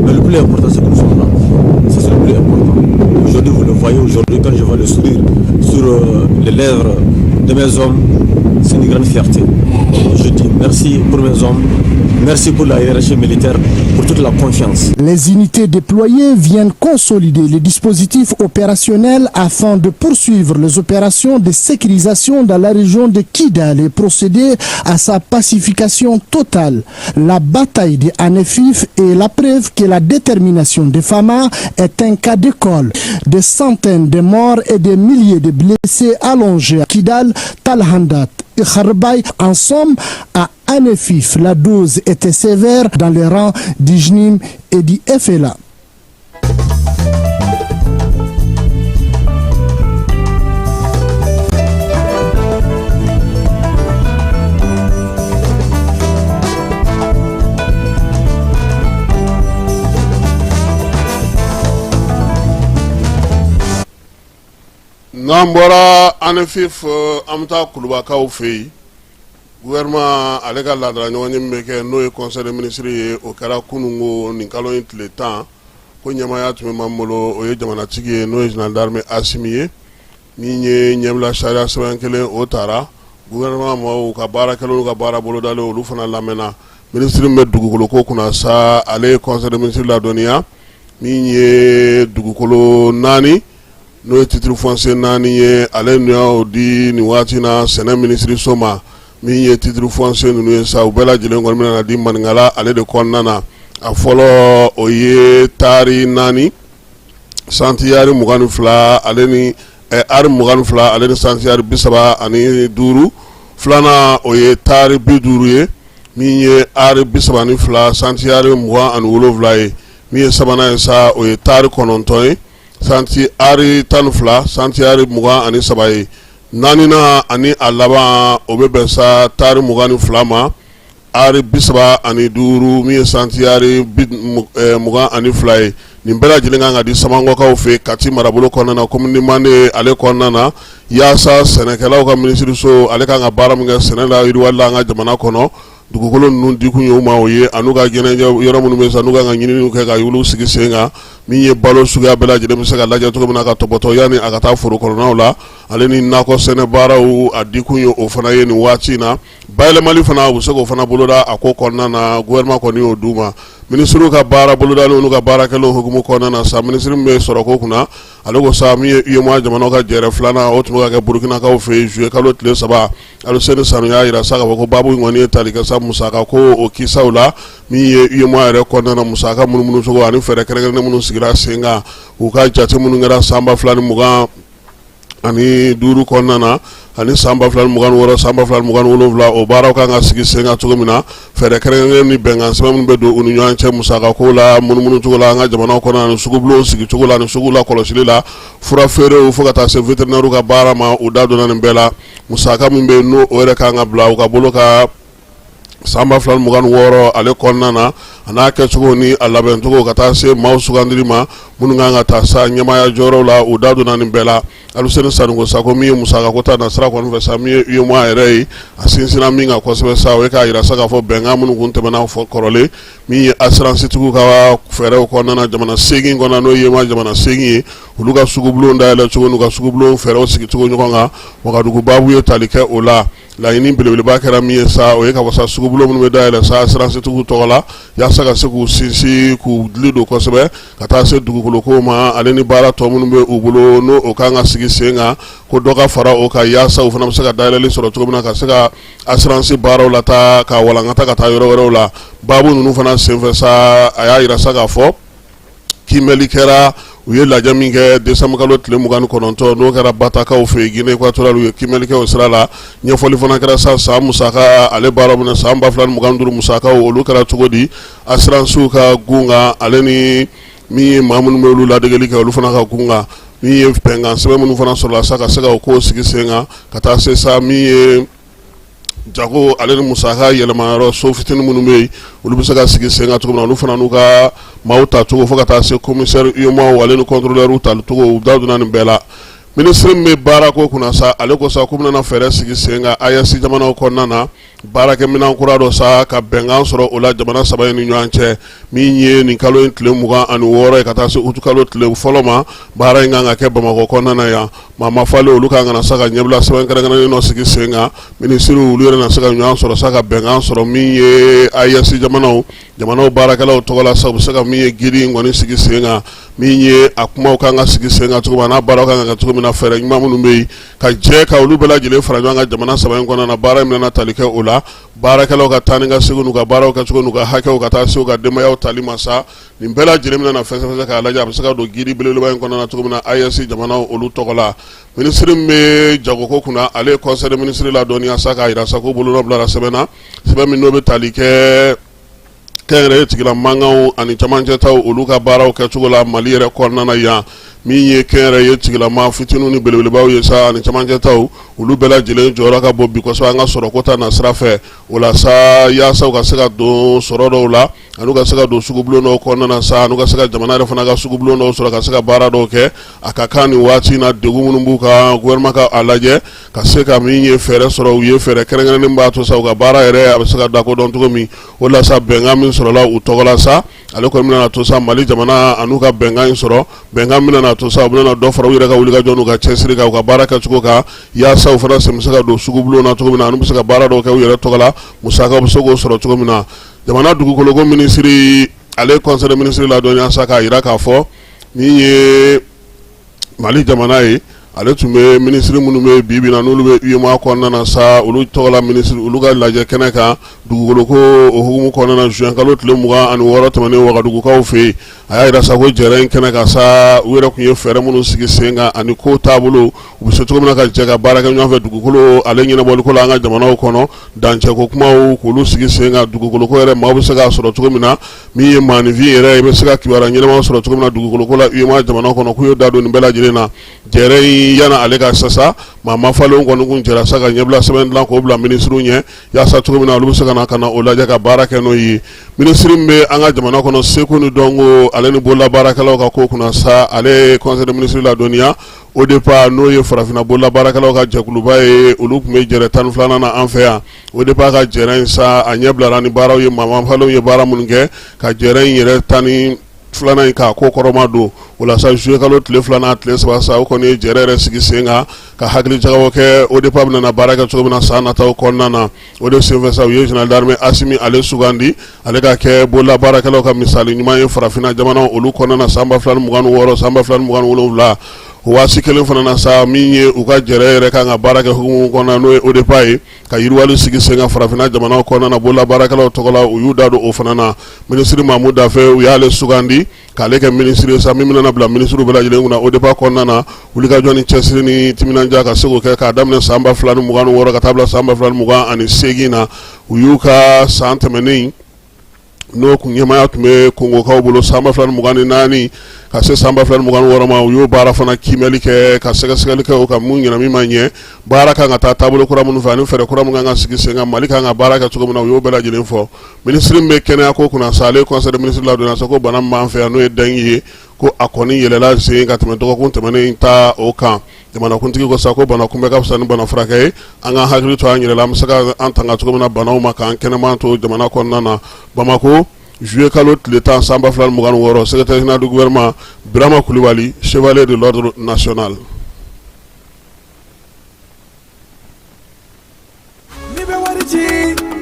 Mais le plus important, c'est que nous sommes là. Ça, c'est le plus important. Aujourd'hui, vous le voyez, aujourd'hui, quand je vois le sourire sur les lèvres de mes hommes, c'est une grande fierté. Je dis merci pour mes hommes, merci pour la hiérarchie militaire, pour toute la confiance. Les unités déployées viennent consolider les dispositifs opérationnels afin de poursuivre les opérations de sécurisation dans la région de Kidal et procéder à sa pacification totale. La bataille de Anefif est la preuve que la détermination des FAMA est un cas d'école. Des centaines de morts et des milliers de blessés allongés à Kidal, Talhandat et Kharbay. En somme, à Anefif, la dose était sévère dans les rangs du JNIM et du FLA. N'an bɔra Anefif, an bɛ taa Kulubakaw fɛ yen. Gouvernement ale ka laadala ɲɔgɔnye min bɛ kɛ, n'o ye conseil des ministres ye, o kɛra kununko nin kalo in tile 10. Ko ɲɛmaaya tun bɛ maa min bolo, o ye jamanatigi ye, n'o ye général d'armée Asimi ye. Min ye ɲɛbila sariya sɛbɛn kelen, o taara gouvernement maaw ka baara kɛlenw ka baara bolodalen, olu fana lamɛnna. Minisiri min bɛ dugukolo ko kunna sa, ale ye conseil des ministres ladɔnniya min ye dugukolo naani, n'o ye titre foncier naani ye, ale y'o di nin waati na sɛnɛ minisiriso ma. Min ye titre foncier ninnu ye sa, u bɛɛ lajɛlen kɔni bɛna di maninkala ale de kɔnɔna na. A fɔlɔ, o ye taari 4, santiyari 22 ale ni ari 22 ale ni santiyari 35. Filanan, o ye taari 50 ye, min ye ari 32, santiyari 27 ye. Min ye sabanan ye sa, o ye taari 9 ye, santi ari 12, santiyari 23 ye. Naaninan ani a laban, o bɛ bɛn sa taari 22 ma, ari 35, min ye santiyari 22 ye. Nin bɛɛ lajɛlen kan ka di Samankɔkaw fɛ Kati marabolo kɔnɔna na, commune Mande ale kɔnɔna na, yaasa sɛnɛkɛlaw ka minisiriso ale kan ka baara min kɛ sɛnɛ la yiriwali la an ka jamana kɔnɔ, dugukolo ninnu dikun ye u ma o ye, an'u ka ɲɛnajɛ yɔrɔ minnu bɛ sa, n'u kan ka ɲininiw kɛ ka olu sigi sen kan, min ye balo suguya bɛɛ lajɛlen bɛ se ka lajɛ cogo min na ka tɔpɔtɔ yanni a ka taa foro kɔnɔnaw la, ale ni nakɔ sɛnɛ baaraw, a dikun ye o fana ye nin waati in na. Bayɛlɛmali fana, u bɛ se k'o fana boloda a ko kɔnɔna na. Gouvernement kɔni y'o d'u ma. Minisiriw ka baara bolodalen n'u ka baara kɛlenw hukumu kɔnɔna na sa, minisiri min bɛ sɔrɔko kunna, ale ko sa, min ye UEMOA jamanaw ka jɛrɛ filanan, o tun bɛ ka kɛ Burukinakaw fɛ yen juillet kalo tile 3, Aluseni Sanu y'a jira sa k'a fɔ ko baabu in kɔni ye tali kɛ sa musaka ko o kisaw la, min ye UEMOA yɛrɛ kɔnɔna na musaka munumunu cogo ani fɛɛrɛ kɛrɛnkɛrɛnnen minnu sigira sen kan, u ka jate minnu kɛra san 2025 kɔnɔna na ani san 2026, san 2027, o baaraw kan ka sigi sen kan cogo min na, fɛɛrɛ kɛrɛnkɛrɛnnen ni bɛnkan sɛbɛn minnu bɛ don u ni ɲɔgɔn cɛ musaka ko la, munumunu cogo la an ka jamanaw kɔnɔ, ani sugubulonw sigi cogo la, ani sugu la kɔlɔsili la, fura feerew, fo ka taa se vétérinaire ka baara ma, u da donna nin bɛɛ la. Musaka min bɛ yen, n'o o yɛrɛ kan ka bila u ka bolo kan san 2026 ale kɔnɔna na, a n'a kɛcogo ni a labɛncogo, ka taa se maaw sugandili ma. minnu kan ka taa sa ɲɛmaaya jɔyɔrɔw la, u da donna nin bɛɛ la. Aluseni Sanogo sa ko min ye musakako ta nasira kɔni fɛ sa, min ye UEMOA yɛrɛ ye, a sinsinna min kan kosɛbɛ sa, o ye k'a jira sa k'a fɔ bɛnkan minnu kun tɛmɛna fɔ kɔrɔlen, min ye assurance-tigiw ka fɛɛrɛw kɔnɔna na jamana 8 kɔnɔna, n'o ye UEMOA jamana 8 ye, olu ka sugubulon dayɛlɛ cogo n'u ka sugubulon fɛɛrɛw sigi cogo ɲɔgɔn kan. Wagadugu baabu ye tali kɛ o la. Laɲini belebeleba kɛra min ye sa, o ye ka fɔ sa sugubulon minnu bɛ dayɛlɛ sa assurance-tigiw tɔgɔ la, yaasa ka se k'u sinsin, k'u dili don kosɛbɛ ka taa se dugukolo ko ma, ale ni baara tɔ minnu bɛ u bolo n'o o kan ka sigi sen kan, ko dɔ ka fara o kan yaasa u fana bɛ se ka dayɛlɛli sɔrɔ cogo min na, ka se ka assurance baaraw lataa ka walankata ka taa yɔrɔ wɛrɛw la. Baabu ninnu fana senfɛ sa, a y'a jira sa k'a fɔ kiimɛli kɛra. U ye lajɛ min kɛ décembre kalo tile 29, n'o kɛra Batakaw fɛ yen, Guinée équatoriale, u ye kiimɛli kɛ o sira la. Ɲɛfɔli fana kɛra sa san musaka ale baara minɛ, san 2025 musakaw, olu kɛra cogo di assurancew ka gun kan, ale ni min ye maa minnu bɛ olu ladegeli kɛ, olu fana ka gun kan, min ye bɛnkan sɛbɛn minnu fana sɔrɔla sa ka se ka o ko sigi sen kan, ka taa se sa min ye jago ale ni musaka yɛlɛmayɔrɔ so fitinin minnu bɛ yen, olu bɛ se ka sigi sen kan cogo min na, olu fana n'u ka maaw ta cogo, fo ka taa se commissaire UEMOA ale ni contrôleur tali cogo, u da donna nin bɛɛ la. Minisiri min bɛ baarako kunna sa, ale ko sa k'u bɛna fɛɛrɛ sigi sen kan AES jamanaw kɔnɔna na, baarakɛminɛn kura dɔ sa, ka bɛnkan sɔrɔ o la jamana saba in ni ɲɔgɔn cɛ. Min ye nin kalo in tile 26 ye ka taa se uti kalo tile 1 ma, baara in kan ka kɛ Bamakɔ kɔnɔna na yan. Maa mafalen olu kan ka na sa ka ɲɛbila sɛbɛn kɛrɛnkɛrɛnnen dɔ sigi sen kan. Minisiriw olu yɛrɛ na se ka ɲɔgɔn sɔrɔ sa ka bɛnkan sɔrɔ min ye AES jamanaw baarakɛlaw tɔgɔ la sa, u bɛ se ka min ye guide in kɔni sigi sen kan, min ye a kumaw kan ka sigi sen kan cogo min na, n'a baaraw kan ka kɛ cogo min na, fɛɛrɛ ɲuman minnu bɛ yen ka jɛ ka olu bɛɛ lajɛlen fara ɲɔgɔn kan jamana saba in kɔnɔna na. Baara in bɛna tali kɛ o la, baarakɛlaw ka taa ni ka segin, n'u ka baaraw kɛcogo, n'u ka hakɛw, ka taa se u ka denbayaw tali ma sa. Nin bɛɛ lajɛlen bɛna fɛsɛfɛsɛ k'a lajɛ a bɛ se ka don guide belebeleba in kɔnɔna na cogo min na AES jamanaw olu tɔgɔ la. Minisiri min bɛ jagoko kunna, ale ye conseil des ministres ladɔnniya sa k'a jira sa ko bolonɔ bilara sɛbɛn na, sɛbɛn min n'o bɛ tali kɛ kɛnyɛrɛye tigila mankanw ani camancɛtaw olu ka baaraw kɛcogo la Mali yɛrɛ kɔnɔna na yan. Min ye kɛnyɛrɛye tigilama fitininw ni belebelebaw ye sa ani camancɛtaw, olu bɛɛ lajɛlen jɔyɔrɔ ka bon bi kosɛbɛ an ka sɔrɔko ta na sira fɛ. O la sa, yaasa u ka se ka don sɔrɔ dɔw la, ani ka se ka don sugubulon dɔw kɔnɔna na sa, ani ka se ka jamana yɛrɛ fana ka sugubulon dɔw sɔrɔ ka se ka baara dɔw kɛ, a ka kan nin waati in na, degun minnu b'u kan, gouvernement ka a lajɛ ka se ka min ye fɛɛrɛ sɔrɔ u ye, fɛɛrɛ kɛrɛnkɛrɛnnen b'a to sa u ka baara yɛrɛ a bɛ se ka dakodɔn cogo min. O la sa, bɛnkan min sɔrɔla u tɔgɔ la sa, ale kɔni bɛna to sa Mali jamana an'u ka bɛnkan in sɔrɔ, bɛnkan bɛna to sa u bɛna dɔ fara u yɛrɛ ka wulikajɔ n'u ka cɛsiri kan, u ka baara kɛcogo kan, yaasa u fana sen bɛ se ka don sugubulon na cogo min na, ani bɛ se ka baara dɔw kɛ u yɛrɛ tɔgɔ la, musakaw bɛ se k'o sɔrɔ cogo min na. Jamana dugukoloko minisiri, ale conseil des ministres ladɔnniya sa k'a jira k'a fɔ min ye Mali jamana ye, ale tun bɛ minisiri minnu bɛ bi bi na, n'olu bɛ UEMOA kɔnɔna na sa, olu tɔgɔla minisiri, olu ka lajɛ kɛnɛ kan dugukoloko o hukumu kɔnɔna na juin kalo tile 26 tɛmɛnen Wagadugukaw fɛ yen. A y'a jira sa ko jɛrɛ in kɛnɛ kan sa, u yɛrɛ tun ye fɛɛrɛ minnu sigi sen kan ani ko taabolo, u bɛ se cogo min na ka jɛ ka baara kɛ ɲɔgɔn fɛ dugukolo ale ɲɛnabɔliko la an ka jamanaw kɔnɔ, dancɛko kumaw k'olu sigi sen kan, dugukoloko yɛrɛ maaw bɛ se k'a sɔrɔ cogo min na, min ye maaninfin yɛrɛ i bɛ se ka kibaruya ɲɛnama sɔrɔ cogo min na dugukoloko la UEMOA jamana kɔnɔ, k'u ye da don nin bɛɛ lajɛlen na. Jɛrɛ in yanni ale ka sasa, maa mafalenw kɔni kun jɛra sa ka ɲɛbila sɛbɛn dilan k'o bila minisiriw ɲɛ, yaasa cogo min na olu bɛ se ka na o lajɛ ka baara kɛ n'o ye. Minisiri min bɛ an ka jamana kɔnɔ seko ni dɔnko ale ni bololabaarakɛlaw ka ko kunna sa, ale ye conseil des ministres ladɔnniya ODEPA, n'o ye farafinna bololabaarakɛlaw ka jɛkuluba ye, olu tun bɛ jɛrɛ 12nan na an fɛ yan. ODEPA ka jɛrɛ in sa, a ɲɛ bilara ni baaraw ye, maa mafalenw ye baara minnu kɛ ka jɛrɛ in yɛrɛ 12nan in k'a ko kɔrɔma don. O la sa, juillet kalo tile 2 n'a tile 3 sa, o kɔni ye jɛrɛ yɛrɛ sigi sen kan ka hakili jagabɔ kɛ ODEPA bɛna baara kɛ cogo min na san nataw kɔnɔna na. O de senfɛ sa, u ye général d'armée Asimi ale sugandi, ale ka kɛ bololabaarakɛlaw ka misali ɲuman ye farafinna jamanaw olu kɔnɔna na san 2026, san 2027. O waati kelen fana na sa, min ye u ka jɛrɛ yɛrɛ kan ka baara kɛ hukumu kɔnɔna, n'o ye ODEPA ye, ka yiriwali sigi sen kan farafinna jamanaw kɔnɔna na bololabaarakɛlaw tɔgɔ la, u y'u da don o fana na. Minisiri Mamu Dafe, u y'ale sugandi k'ale kɛ minisiri ye sa, min bɛna bila minisiriw bɛɛ lajɛlen kunna ODEPA kɔnɔna na, wulikajɔ ni cɛsiri ni timinandiya ka se k'o kɛ k'a daminɛ san 2026 ka taa bila san 2028 na. U y'u ka san tɛmɛnen, n'o kun ɲɛmaaya tun bɛ Kongokaw bolo, san 2024 ka se san 2026 ma, u y'o baara fana kiimɛli kɛ ka sɛgɛsɛgɛli kɛ o kan, mun ɲɛna, min ma ɲɛ, baara kan ka taa taabolo kura minnu fɛ ani fɛɛrɛ kura min kan ka sigi sen kan, Mali kan ka baara kɛ cogo min na, u y'o bɛɛ lajɛlen fɔ. Minisiri min bɛ kɛnɛya ko kunna sa, ale ye conseil des ministres ladɔnniya sa ko bana min b'an fɛ yan, n'o ye dengue ye. ko a kɔni yɛlɛla sen ka tɛmɛ dɔgɔkun tɛmɛnen ta o kan. Jamanakuntigi ko sa ko bana kunbɛ ka fisa ni bana furakɛ ye. An ka hakili to an yɛrɛ la, an bɛ se ka an tanga cogo min na banaw ma, k'an kɛnɛman to jamana kɔnɔna na. Bamakɔ, juillet kalo tile 10 san 2026, secrétaire général du gouvernement Birama Kulibali, chevalier de l'ordre national. N'i bɛ wari ci,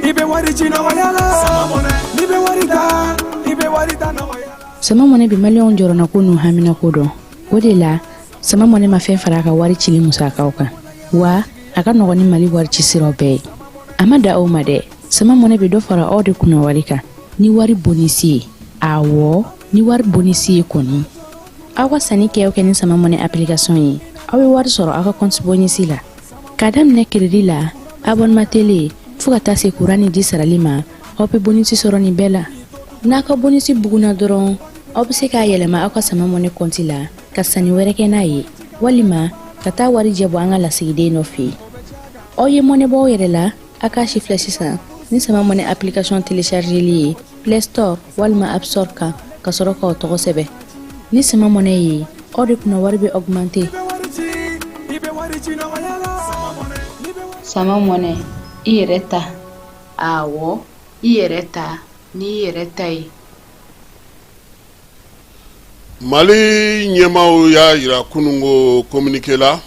i bɛ wari ci nɔgɔya la. N'i bɛ wari ta, i bɛ wari ta nɔgɔya la. Sama Money bɛ maliyɛnw jɔrɔnako n'u haminako dɔn. O de la, Sama Money ma fɛn fara a ka wari cili musakaw kan, wa a ka nɔgɔn ni Mali wari ci siraw bɛɛ ye. A ma dan o ma dɛ, Sama Money bɛ dɔ fara aw de kunna wari kan ni wari bonisi ye. Awɔ, ni wari bonisi ye kɔni. Aw ka sanni kɛ o kɛ ni Sama Money application ye, aw bɛ wari sɔrɔ aw ka compte bonisi la. K'a daminɛ crédit la, abonnement télé, fo ka taa se kuran ni ji sarali ma, aw bɛ bonisi sɔrɔ nin bɛɛ la. N'a ka bonisi bugunna dɔrɔn, aw bɛ se k'a yɛlɛma aw ka Sama Money compte la ka sanni wɛrɛ kɛ n'a ye, walima ka taa warijɛ bɔ an ka lasigiden dɔ fɛ yen. Aw ye mɔnɛ bɔ aw yɛrɛ la, a k'a sifilɛ sisan ni Sama Money application téléchargeli ye Play Store walima App Store kan, ka sɔrɔ k'aw tɔgɔ sɛbɛn. Ni Sama Money ye, aw de kunna wari bɛ augmenter. Sama Money, i yɛrɛ ta. Awɔ, i yɛrɛ ta n'i yɛrɛ ta ye. Mali ɲɛmaaw y'a jira kununko communiqué la,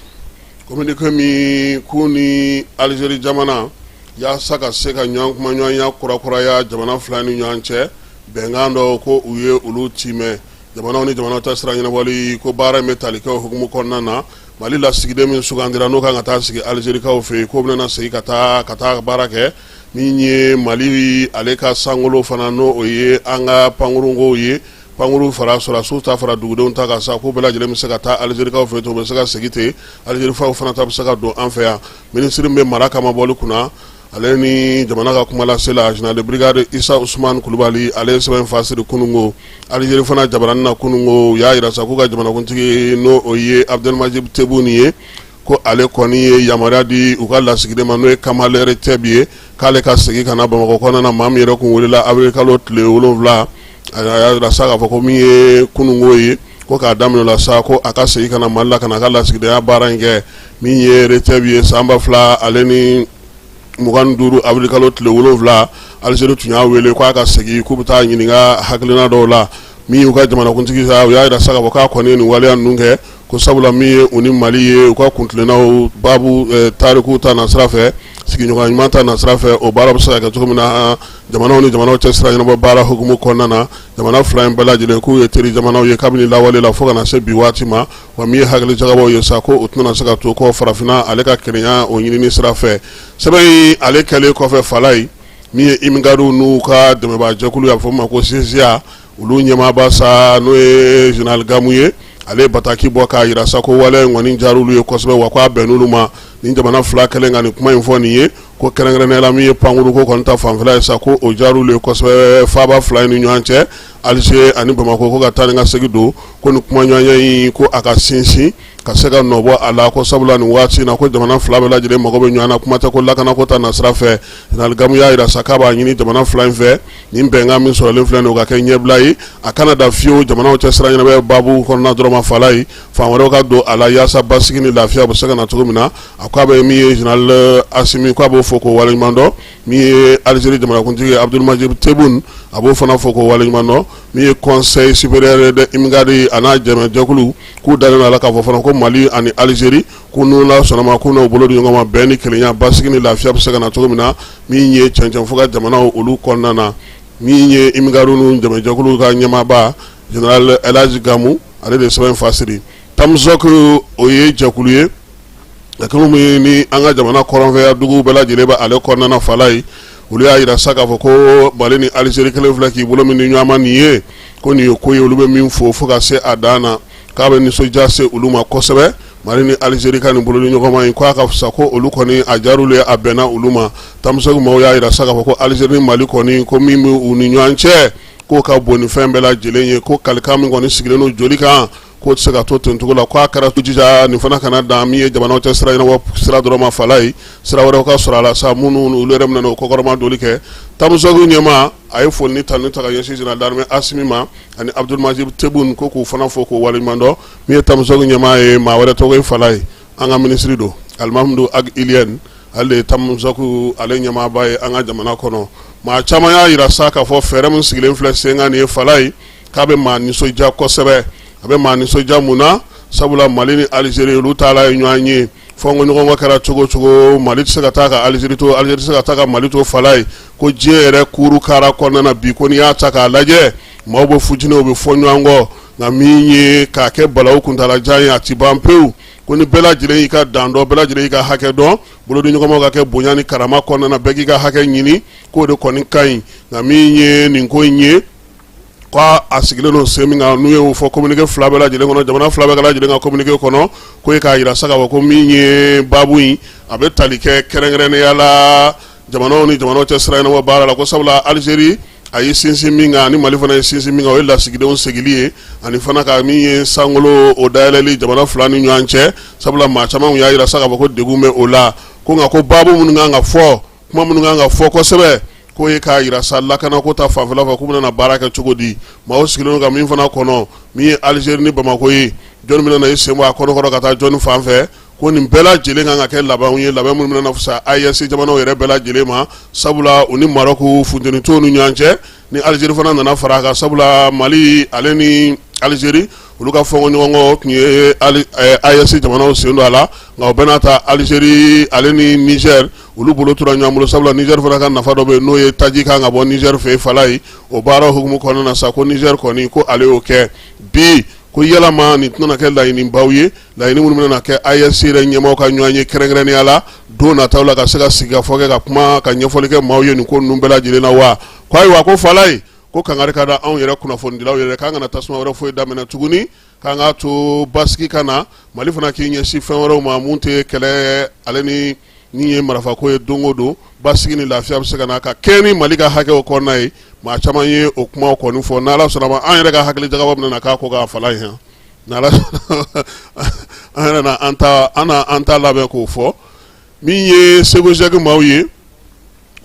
communiqué min k'u ni Alizeri jamana yaasa ka se ka ɲɔgɔn kumaɲɔgɔnya kurakuraya jamana fila ni ɲɔgɔn cɛ, bɛnkan dɔ ko u ye olu timɛ. Jamanaw ni jamanaw ta sira ɲɛnabɔli ko baara in bɛ tali kɛ o hukumu kɔnɔna na. Mali lasigiden min sugandira n'o kan ka taa sigi Alizerikaw fɛ yen, k'o bɛna segin ka taa baara kɛ. Min ye Mali ale ka sankolo fana, n'o o ye an ka pankurunkow ye, pankuru fara sɔrɔdasiw ta fara dugudenw ta kan sa, k'u bɛɛ lajɛlen bɛ se ka taa Alizerikaw fɛ ten, u bɛ se ka segin ten, Alizerikaw fana ta bɛ se ka don an fɛ yan. Minisiri min bɛ mara kama bɔli kunna, ale ni jamana ka kumalasela général de brigade Isa Usumani Kulubali, ale ye sɛbɛn fasiri kununko Alizeri fana jabaranin na. Kununko u y'a jira sa k'u ka jamanakuntigi, n'o o ye Abdelmadjid Tebboune ye, ko ale kɔni ye yamaruya di u ka lasigiden ma, n'o ye Kamal Reteb ye, k'ale ka segin ka na Bamakɔ kɔnɔna na. Maa min yɛrɛ kun welela avril kalo tile 7, a y'a jira sa k'a fɔ ko min ye kununko ye, ko k'a daminɛ la sa, ko a ka segin ka na Mali la ka na a ka lasigidenya baara in kɛ. Min ye Reteb ye, san 2025 avril kalo tile 7, Alizeri tun y'a wele k'a ka segin, k'u bɛ taa ɲininka hakilina dɔw la. Min y'u ka jamanakuntigi sa, u y'a jira sa k'a fɔ k'a kɔni ye nin waleya ninnu kɛ ko sabula min ye u ni Mali ye, u ka kuntilennaw baabu tariku ta nasira fɛ, sigiɲɔgɔnya ɲuman ta nasira fɛ, o baara bɛ se ka kɛ cogo min na jamanaw ni jamanaw cɛ sira ɲɛnabɔ baara hukumu kɔnɔna na. Jamana fila in bɛɛ lajɛlen k'u ye teri jamanaw ye kabini lawale la fo ka na se bi waati ma. Wa min ye hakili jagabɔw ye sa, ko o tɛna se ka to kɔ farafinna ale ka kelenya o ɲinini sira fɛ. Sɛbɛn in ale kɛlen kɔfɛ, fala ye min ye Imgad n'u ka dɛmɛbaajɛkulu, a bɛ fɔ ma ko CCA, olu ɲɛmaaba sa, n'o ye général Gamu ye, ale ye bataki bɔ k'a jira sa ko waleya in kɔni diyara olu ye kosɛbɛ, wa k'a bɛn n'olu ma. Ni jamana fila kɛlen ka nin kuma in fɔ nin ye, ko kɛrɛnkɛrɛnnenya la min ye pankurun ko kɔni ta fanfɛla ye sa, ko o diyara olu ye kosɛbɛ faaba fila in ni ɲɔgɔn cɛ, Alize ani Bamakɔ, ko ka taa ni ka segin don, ko ni kumaɲɔgɔnya in ko a ka sinsin ka se ka nɔbɔ a la, ko sabula nin waati in na, ko jamana fila bɛɛ lajɛlen mago bɛ ɲɔgɔn na, kuma tɛ ko lakanako ta nasira fɛ. Général Gamu y'a jira sa k'a b'a ɲini jamana fila in fɛ, nin bɛnkan min sɔrɔlen filɛ nin, o ka kɛ ɲɛbila ye, a kana dan fiyewu jamanaw cɛ sira ɲɛnabɔ baabu kɔnɔna dɔrɔn ma, fala ye fan wɛrɛw ka don a la yaasa basigi ni lafiya bɛ se ka na cogo min na. A ko a bɛ min ye général Asimi, k'a b'o fo k'o waleɲuman dɔn. Min ye Alizeri jamanakuntigi Abdelmadjid Tebboune, a b'o fana fo k'o waleɲuman dɔn. Min ye conseil supérieur de Imgad a n'a jɛmɛjɛkulu, k'u dalen a la k'a fɔ fana ko Mali ani Alizeri, ko n'Ala sɔnna ma, k'u n'u bolo di ɲɔgɔn ma, bɛn ni kelenya, basigi ni lafiya bɛ se ka na cogo min na min ye cɛncɛn fo ka jamanaw olu kɔnɔna na. Min ye Imgad n'u dɛmɛjɛkulu ka ɲɛmaaba général Elhaji Gamu, ale de ye sɛbɛn fasiri. Tamsɔk, o ye jɛkulu ye jɛkulu min ni an ka jamana kɔrɔnfɛya dugu bɛɛ lajɛlen bɛ ale kɔnɔna fala ye. Olu y'a jira sa k'a fɔ ko Mali ni Alizeri kelen filɛ k'i bolo min ni ɲɔgɔn ma nin ye, ko nin ye ko ye olu bɛ min fo fo ka se a dan na, k'a bɛ nisɔndiya se olu ma kosɛbɛ. Mali ni Alizeri ka nin bolo ni ɲɔgɔn ma in, k'a ka fisa, ko olu kɔni a diyara ye, a bɛnna olu ma. Tamsɔk maaw y'a jira sa k'a fɔ ko Alizeri ni Mali kɔni, ko min bɛ u ni ɲɔgɔn cɛ, k'o ka bon ni fɛn bɛɛ lajɛlen ye, ko kalikan min kɔni sigilen don joli kan, k'o tɛ se ka to ten cogo la, k'a kɛra jija nin fana kana dan min ye jamanaw cɛ sira ɲɛnabɔ sira dɔrɔn ma, fala ye sira wɛrɛw ka sɔrɔ a la sa, minnu olu yɛrɛ minɛ o kɔkɔrɔma doli kɛ. Tamsɔk ɲɛmaa A ye foli ni tanu ta ka ɲɛsin général d'armée Asimi ma ani Abdelmadjid Tebboune, ko k'u fana fo k'u waleɲuman dɔn. Min ye Tamasɛki ɲɛmaa ye, maa wɛrɛ tɔgɔ ye Fala ye, an ka minisiri don, Alimamudu Ag Iliyɛni, ale de ye Tamasɛki ale ɲɛmaaba ye an ka jamana kɔnɔ. Maa caman y'a jira sa k'a fɔ fɛɛrɛ min sigilen filɛ sen kan nin ye, Fala ye, k'a bɛ maa nisɔndiya kosɛbɛ. A bɛ maa nisɔndiya mun na? Sabula Mali ni Alizeri, olu taala ye ɲɔgɔn ye. Fɔnkɔɲɔgɔnkɔ kɛra cogo cogo, Mali tɛ se ka taa ka Alizeri to, Alizeri tɛ se ka taa ka Mali to. Fala ye, ko diɲɛ yɛrɛ kuuru kara kɔnɔna na bi, ko n'i y'a ta k'a lajɛ, maaw bɛ futinɛ, u bɛ fɔ ɲɔgɔn kɔ, nka min ye k'a kɛ balawu kuntaalajan ye, a ti ban pewu. Ko ni bɛɛ lajɛlen y'i ka dan dɔn, bɛɛ lajɛlen y'i ka hakɛ dɔn, bolodiɲɔgɔnmaw ka kɛ bonya ni karama kɔnɔna na, bɛɛ k'i ka hakɛ ɲini, k'o de kɔni ka ɲi. Nka min ye nin ko in ye, ko a sigilen don sen min kan, n'u y'o fɔ communiqué fila bɛɛ lajɛlen kɔnɔ, jamana fila bɛɛ lajɛlen ka communiqué kɔnɔ, ko ye k'a jira sa k'a fɔ ko min ye baabu in, a bɛ tali kɛ kɛrɛnkɛrɛnnenya la jamanaw ni jamanaw cɛ sira ɲɛnabɔ baara la, ko sabula Alizeri a ye sinsin min kan ani Mali fana ye sinsin min kan, o ye lasigidenw segili ye, ani fana ka min ye sankolo o dayɛlɛli jamana fila ni ɲɔgɔn cɛ. Sabula maa caman y'a jira sa k'a fɔ ko degun bɛ o la, ko nka ko baabu minnu kan ka fɔ, kuma minnu kan ka fɔ kosɛbɛ, k'o ye k'a jira sa lakanako ta fanfɛla fɛ, k'u bɛna baara kɛ cogo di. Maaw sigilen ka min fana kɔnɔ, min ye Alizeri ni Bamakɔ ye, jɔnni bɛna na i sen bɔ a kɔnɔkɔrɔ ka taa jɔnni fan fɛ, ko nin bɛɛ lajɛlen kan ka kɛ labɛnw ye, labɛn minnu bɛna fisaya AES jamanaw yɛrɛ bɛɛ lajɛlen ma, sabula u ni Marɔku funteni t'u ni ɲɔgɔn cɛ, ni Alizeri fana nana fara a kan. Sabula Mali ale ni Alizeri, olu ka fɔnkɔɲɔgɔnkɔ tun ye AES jamanaw sen don a la, nka o bɛɛ n'a ta, Alizeri ale ni Nizɛri, olu bolo tora ɲɔgɔn bolo, sabula Nizɛri fana ka nafa dɔ bɛ yen, n'o ye taji kan ka bɔ Nizɛri fɛ. Fala ye, o baara hukumu kɔnɔna na sa, ko Nizɛri kɔni, ko ale y'o kɛ bi, ko yalama nin tɛna kɛ laɲinibaw ye, laɲini minnu bɛna kɛ AES yɛrɛ ɲɛmaaw ka ɲɔgɔn ye kɛrɛnkɛrɛnnenya la don nataw la, ka se ka sigikafɔ kɛ, ka kuma, ka ɲɛfɔli kɛ maaw ye nin ko ninnu bɛɛ lajɛlen na wa? Ko ayiwa, ko Fala ye, ko kangari ka da anw yɛrɛ kunnafonidilaw yɛrɛ k'an kana tasuma wɛrɛ foyi daminɛ tuguni, k'an k'a to basigi ka na, Mali fana k'i ɲɛsin fɛn wɛrɛw ma mun tɛ kɛlɛ ale ni ni ye marafako ye. Don o don, basigi ni lafiya bɛ se ka na ka kɛ ni Mali ka hakɛw kɔnɔna ye. Maa caman ye o kuma kɔni fɔ. N'Ala sɔnna ma, an yɛrɛ ka hakili jagabɔ bɛna k'a ko k'a fala ye. N'Ala an yɛrɛ an ta an ta labɛn k'o fɔ. Min ye SEGOJEC maaw ye,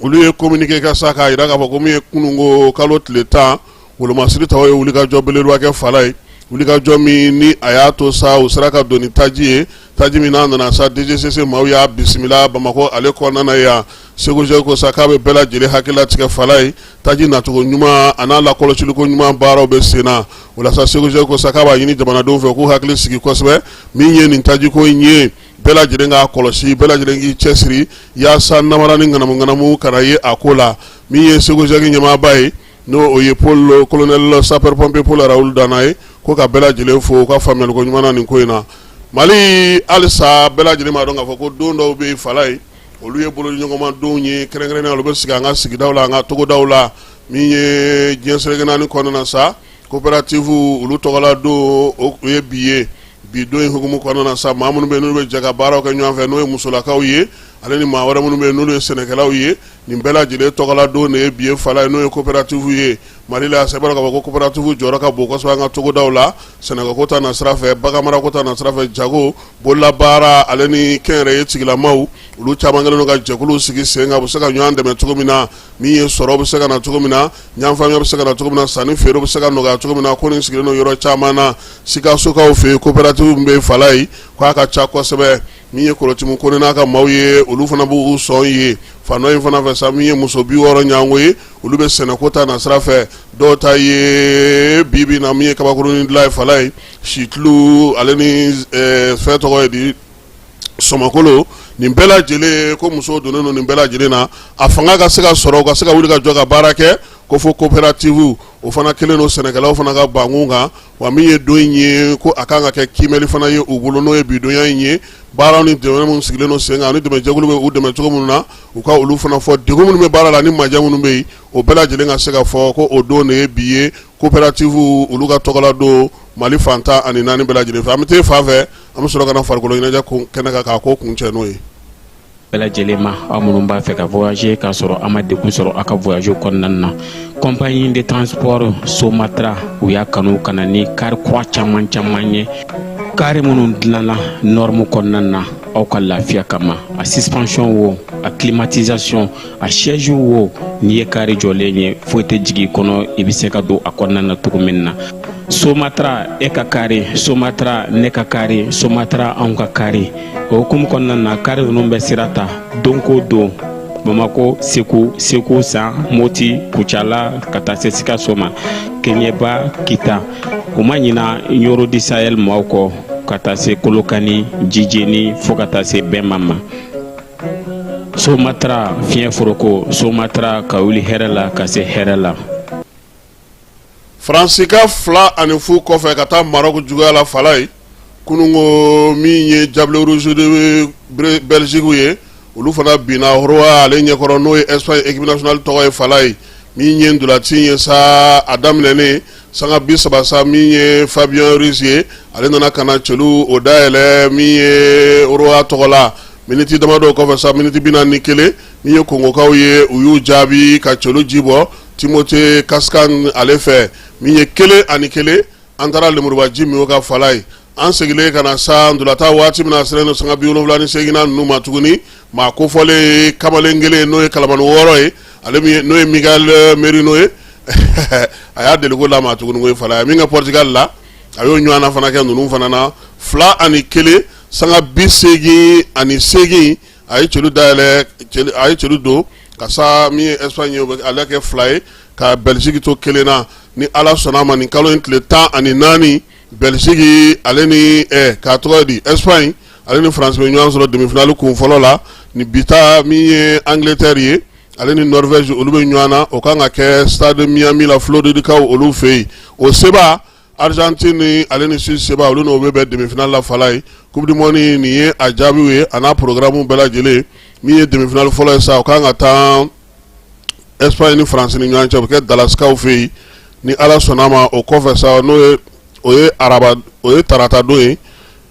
olu ye communiqué kɛ sa k'a jira k'a fɔ ko min ye kununko kalo tile 10, wolomasiri taw ye wulikajɔ belebeleba kɛ Fala ye, wulikajɔ min ni a y'a to sa u sera ka don ni taji ye, taji min n'a nana sa, DGCC maaw y'a bisimila Bamakɔ ale kɔnɔna na yan. SEGOJEC ko sa k'a bɛ bɛɛ lajɛlen hakili latigɛ, Fala ye, taji nacogo ɲuman a n'a lakɔlɔsiliko ɲuman baaraw bɛ sen na. O la sa, SEGOJEC ko sa k'a b'a ɲini jamanadenw fɛ k'u hakili sigi kosɛbɛ. Min ye nin tajiko in ye, bɛɛ lajɛlen k'a kɔlɔsi, bɛɛ lajɛlen k'i cɛsiri yaasa namara ni ŋanamuŋanamu kana ye a ko la. Min ye SEGOJEC ɲɛmaaba ye, n'o o ye Paul, colonel sapeur pompier Paul Raoul Dana ye, ko ka bɛɛ lajɛlen fo u ka faamuyaliko ɲuman na nin ko in na. Mali halisa, bɛɛ lajɛlen b'a dɔn k'a fɔ ko don dɔw bɛ yen, Fala ye, olu ye bolodiɲɔgɔnma donw ye kɛrɛnkɛrɛnnenya, olu bɛ sigi an ka sigidaw la, an ka togodaw la. Min ye diɲɛ seleke naani kɔnɔna na sa, coopérative olu tɔgɔla don, o ye bi ye. Bi don in hukumu kɔnɔna na sa, maa minnu bɛ yen n'olu bɛ jɛ ka baaraw kɛ ɲɔgɔn fɛ, n'o ye musolakaw ye, ale ni maa wɛrɛ minnu bɛ yen n'olu ye sɛnɛkɛlaw ye, nin bɛɛ lajɛlen tɔgɔla don de ye bi ye, Fala ye, n'o ye coopérative ye Mali la. Sa, i b'a dɔn k'a fɔ ko coopérative jɔyɔrɔ ka bon kosɛbɛ an ka togodaw la, sɛnɛkɛko ta nasira fɛ, baganmarako ta nasira fɛ, jago, bololabaara ale ni kɛnyɛrɛye tigilamaw, olu caman kɛlen don ka jɛkuluw sigi sen kan, u bɛ se ka ɲɔgɔn dɛmɛ cogo min na, min ye sɔrɔ bɛ se ka na cogo min na, ɲɔgɔnfaamuya bɛ se ka na cogo min na, sanni feere bɛ se ka nɔgɔya cogo min na. Ko nin sigilen don yɔrɔ caman na. Sikasokaw fɛ yen, coopérative min bɛ Fala ye, k'a ka ca kosɛbɛ. Min ye Kolotimu Kone n'a ka maaw ye, olu fana b'u sɔn ye fan dɔ in fana fɛ sa. Min ye muso 60 ɲɔgɔnko ye, olu bɛ sɛnɛko ta nasira fɛ, dɔw ta ye bi bi na min ye kabakurunin dilan ye, Fala ye, situlu ale ni fɛn tɔgɔ ye di, sɔmɔkolo, nin bɛɛ lajɛlen, ko musow donnen don nin bɛɛ lajɛlen na. A fanga ka se ka sɔrɔ, u ka se ka wuli ka jɔ ka baara kɛ, ko fo coopérative o fana kelen don sɛnɛkɛlaw fana ka bankun kan. Wa min ye don in ye, ko a kan ka kɛ kiimɛli fana ye u bolo, n'o ye bidonya in ye, baaraw ni dɛmɛ minnu sigilen don sen kan ani dɛmɛjɛkulu bɛ u dɛmɛ cogo minnu na, u ka olu fana fɔ, degun minnu bɛ baara la ni majɛ minnu bɛ yen, o bɛɛ lajɛlen ka se ka fɔ. Ko o don de ye bi ye, coopérative olu ka tɔgɔla don Mali fan 14 bɛɛ lajɛlen fɛ. An bɛ taa fan fɛ, an bɛ sɔrɔ ka na farikolo ɲɛnajɛ kɛnɛ kan k'a ko kuncɛ n'o ye. Bɛɛ lajɛlen ma, aw minnu b'a fɛ ka voyager k'a sɔrɔ a ma degun sɔrɔ aw ka voyage kɔnɔna na, compagnie de transport Somatra, u y'a kanu ka na ni kari kura caman caman ye, kari minnu dilanna norme kɔnɔna na. aw ka lafiya kama. A suspension wo, a climatisation, a siège wo, n'i ye kari jɔlen ye, foyi tɛ jigin i kɔnɔ, i bɛ se ka don a kɔnɔna na cogo min na. Somatra e ka kari, Somatra ne ka kari, Somatra anw ka kari. O hukumu kɔnɔna na, kari ninnu bɛ sira ta don ko don Bamako, Segu, Segu San, Moti, Kucala, ka taa se Sikaso ma, Keɲeba, Kita. U ma ɲina Ɲɔrɔ du Sahel maaw kɔ, ka taa se Kolokani, Jijeni, fo ka taa se Bɛma ma. Somatra fiɲɛ foroko, Somatra ka wuli hɛrɛ la ka se hɛrɛ la. Faransi ka 2-0 kɔfɛ ka taa Maroc juguya la Falaye kununko, min ye Diables Rouges de Belgique ye, olu fana binna Roa ale ɲɛkɔrɔ, n'o ye Espagne équipe nationale tɔgɔ ye. Falaye, min ye ntolaci ye sa, a daminɛnen sanga 30 sa, min ye Fabian Ruiz ye, ale nana ka na celu o dayɛlɛ min ye Roa tɔgɔ la. Miniti damadɔ kɔfɛ sa, miniti 41, min ye Kongokaw ye, u y'u jaabi ka celu ji bɔ Timothée Kaskan ale fɛ, min ye 1-1. An taara lemurubaji min o ka Falaye, an seginnen ka na sa, ntolatan waati min na selen don sanga 78 ninnu ma tuguni, maa kofɔlen kamalen kelen, n'o ye kalamani wɔɔrɔ ye, ale n'o ye Mikel Merino ye, a y'a deliko la ma tuguni ko ye Falaye min kɛ Portugal la, a y'o ɲɔgɔnna fana kɛ ninnu fana na, 2-1, sanga 88, a ye celu dayɛlɛ, a ye celu don ka sa min ye Espagne ye, ale kɛ 2 ye ka Belgique to 1 na. Ni Ala sɔnna a ma, nin kalo in tile 14, Belgique ale ni k'a tɔgɔ di Espagne ale ni France bɛ ɲɔgɔn sɔrɔ demi-finale kun fɔlɔ la. Ni bita min ye Angleterre ye, ale ni Norvège, olu bɛ ɲɔgɔn na. O kan ka kɛ stade Miami la, Floridikaw olu fɛ yen. O seba Argentine ale ni Suisse seba, olu n'o bɛ bɛn demi-finale la Falaye. Coupe du monde nin ye a jaabiw ye, a n'a programme bɛɛ lajɛlen. Min ye demi-finale fɔlɔ ye sa, o kan ka taa Espagne ni France ni ɲɔgɔn cɛ, o bɛ kɛ Dallaskaw fɛ yen ni Ala sɔnna a ma. O kɔfɛ sa, n'o ye o ye araba, o ye tarata don ye,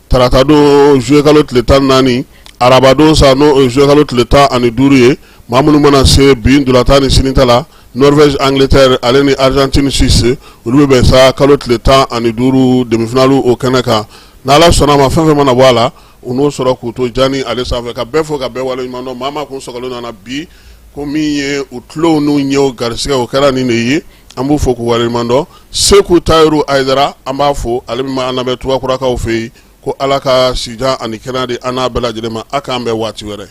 tarata don juillet kalo tile 14. Arabadon sa, n'o ye juillet kalo tile 15 ye, maa minnu mana se bi ntolatan ni sini ta la, Norvège Angleterre ale ni Argentine Suisse, olu bɛ bɛn sa kalo tile 15 demi-finale o kɛnɛ kan. N'Ala sɔnna a ma, fɛn fɛn mana bɔ a la, u n'o sɔrɔ k'u to jani ale sanfɛ. Ka bɛɛ fo, ka bɛɛ waleɲuman dɔn. Maa maa kun sɔgɔlen nana bi ko min ye u tulow n'u ɲɛw garisɛgɛ, o kɛra nin de ye. An b'u fo k'u waleɲuman dɔn. Seku Tayiru Ayidara, an b'a fo, ale min b'an lamɛn Tubakurakaw fɛ yen, ko Ala ka sijan ani kɛnɛya di an n'a bɛɛ lajɛlen ma. A k'an bɛn waati wɛrɛ.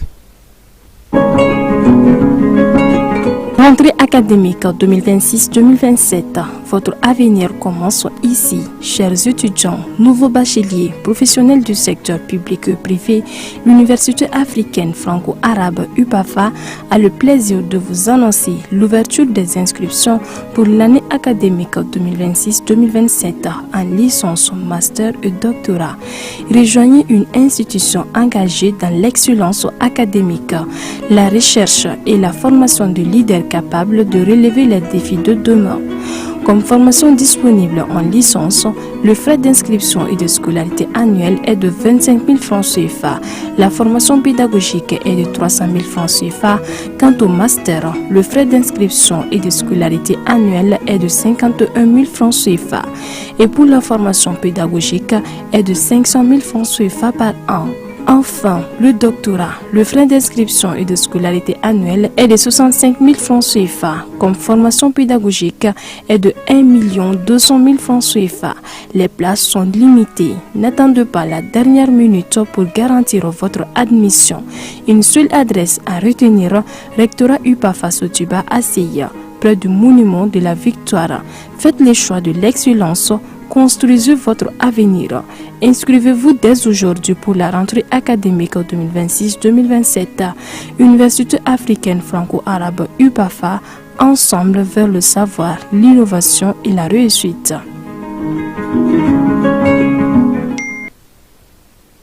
Rentrée académique 2026-2027, votre avenir commence ici. Chers étudiants, nouveaux bacheliers, professionnels du secteur public et privé, l'Université africaine franco-arabe UPAFA a le plaisir de vous annoncer l'ouverture des inscriptions pour l'année académique 2026-2027 en licence, master et doctorat. Rejoignez une institution engagée dans l'excellence académique, la recherche et la formation de leaders capables de relever les défis de demain. Comme formation disponible en licence, le frais d'inscription et de scolarité annuelle est de 25 000 francs CFA. La formation pédagogique est de 300 000 francs CFA. Quant au master, le frais d'inscription et de scolarité annuelle est de 51 000 francs CFA. Et pour la formation pédagogique est de 500 000 francs CFA par an. Enfin, le doctorat, le frais d'inscription et de scolarité annuelle est de 65 000 francs CFA. Comme formation pédagogique est de 1 200 000 francs CFA. Les places sont limitées. N'attendez pas la dernière minute pour garantir votre admission. Une seule adresse à retenir, Rectorat UPAFA Sotuba ACI, près du monument de la Victoire. Faites le choix de l'excellence. Construisez votre avenir. Inscrivez-vous dès aujourd'hui pour la rentrée académique 2026-2027. Université africaine franco-arabe UPAFA, ensemble vers le savoir, l'innovation et la réussite.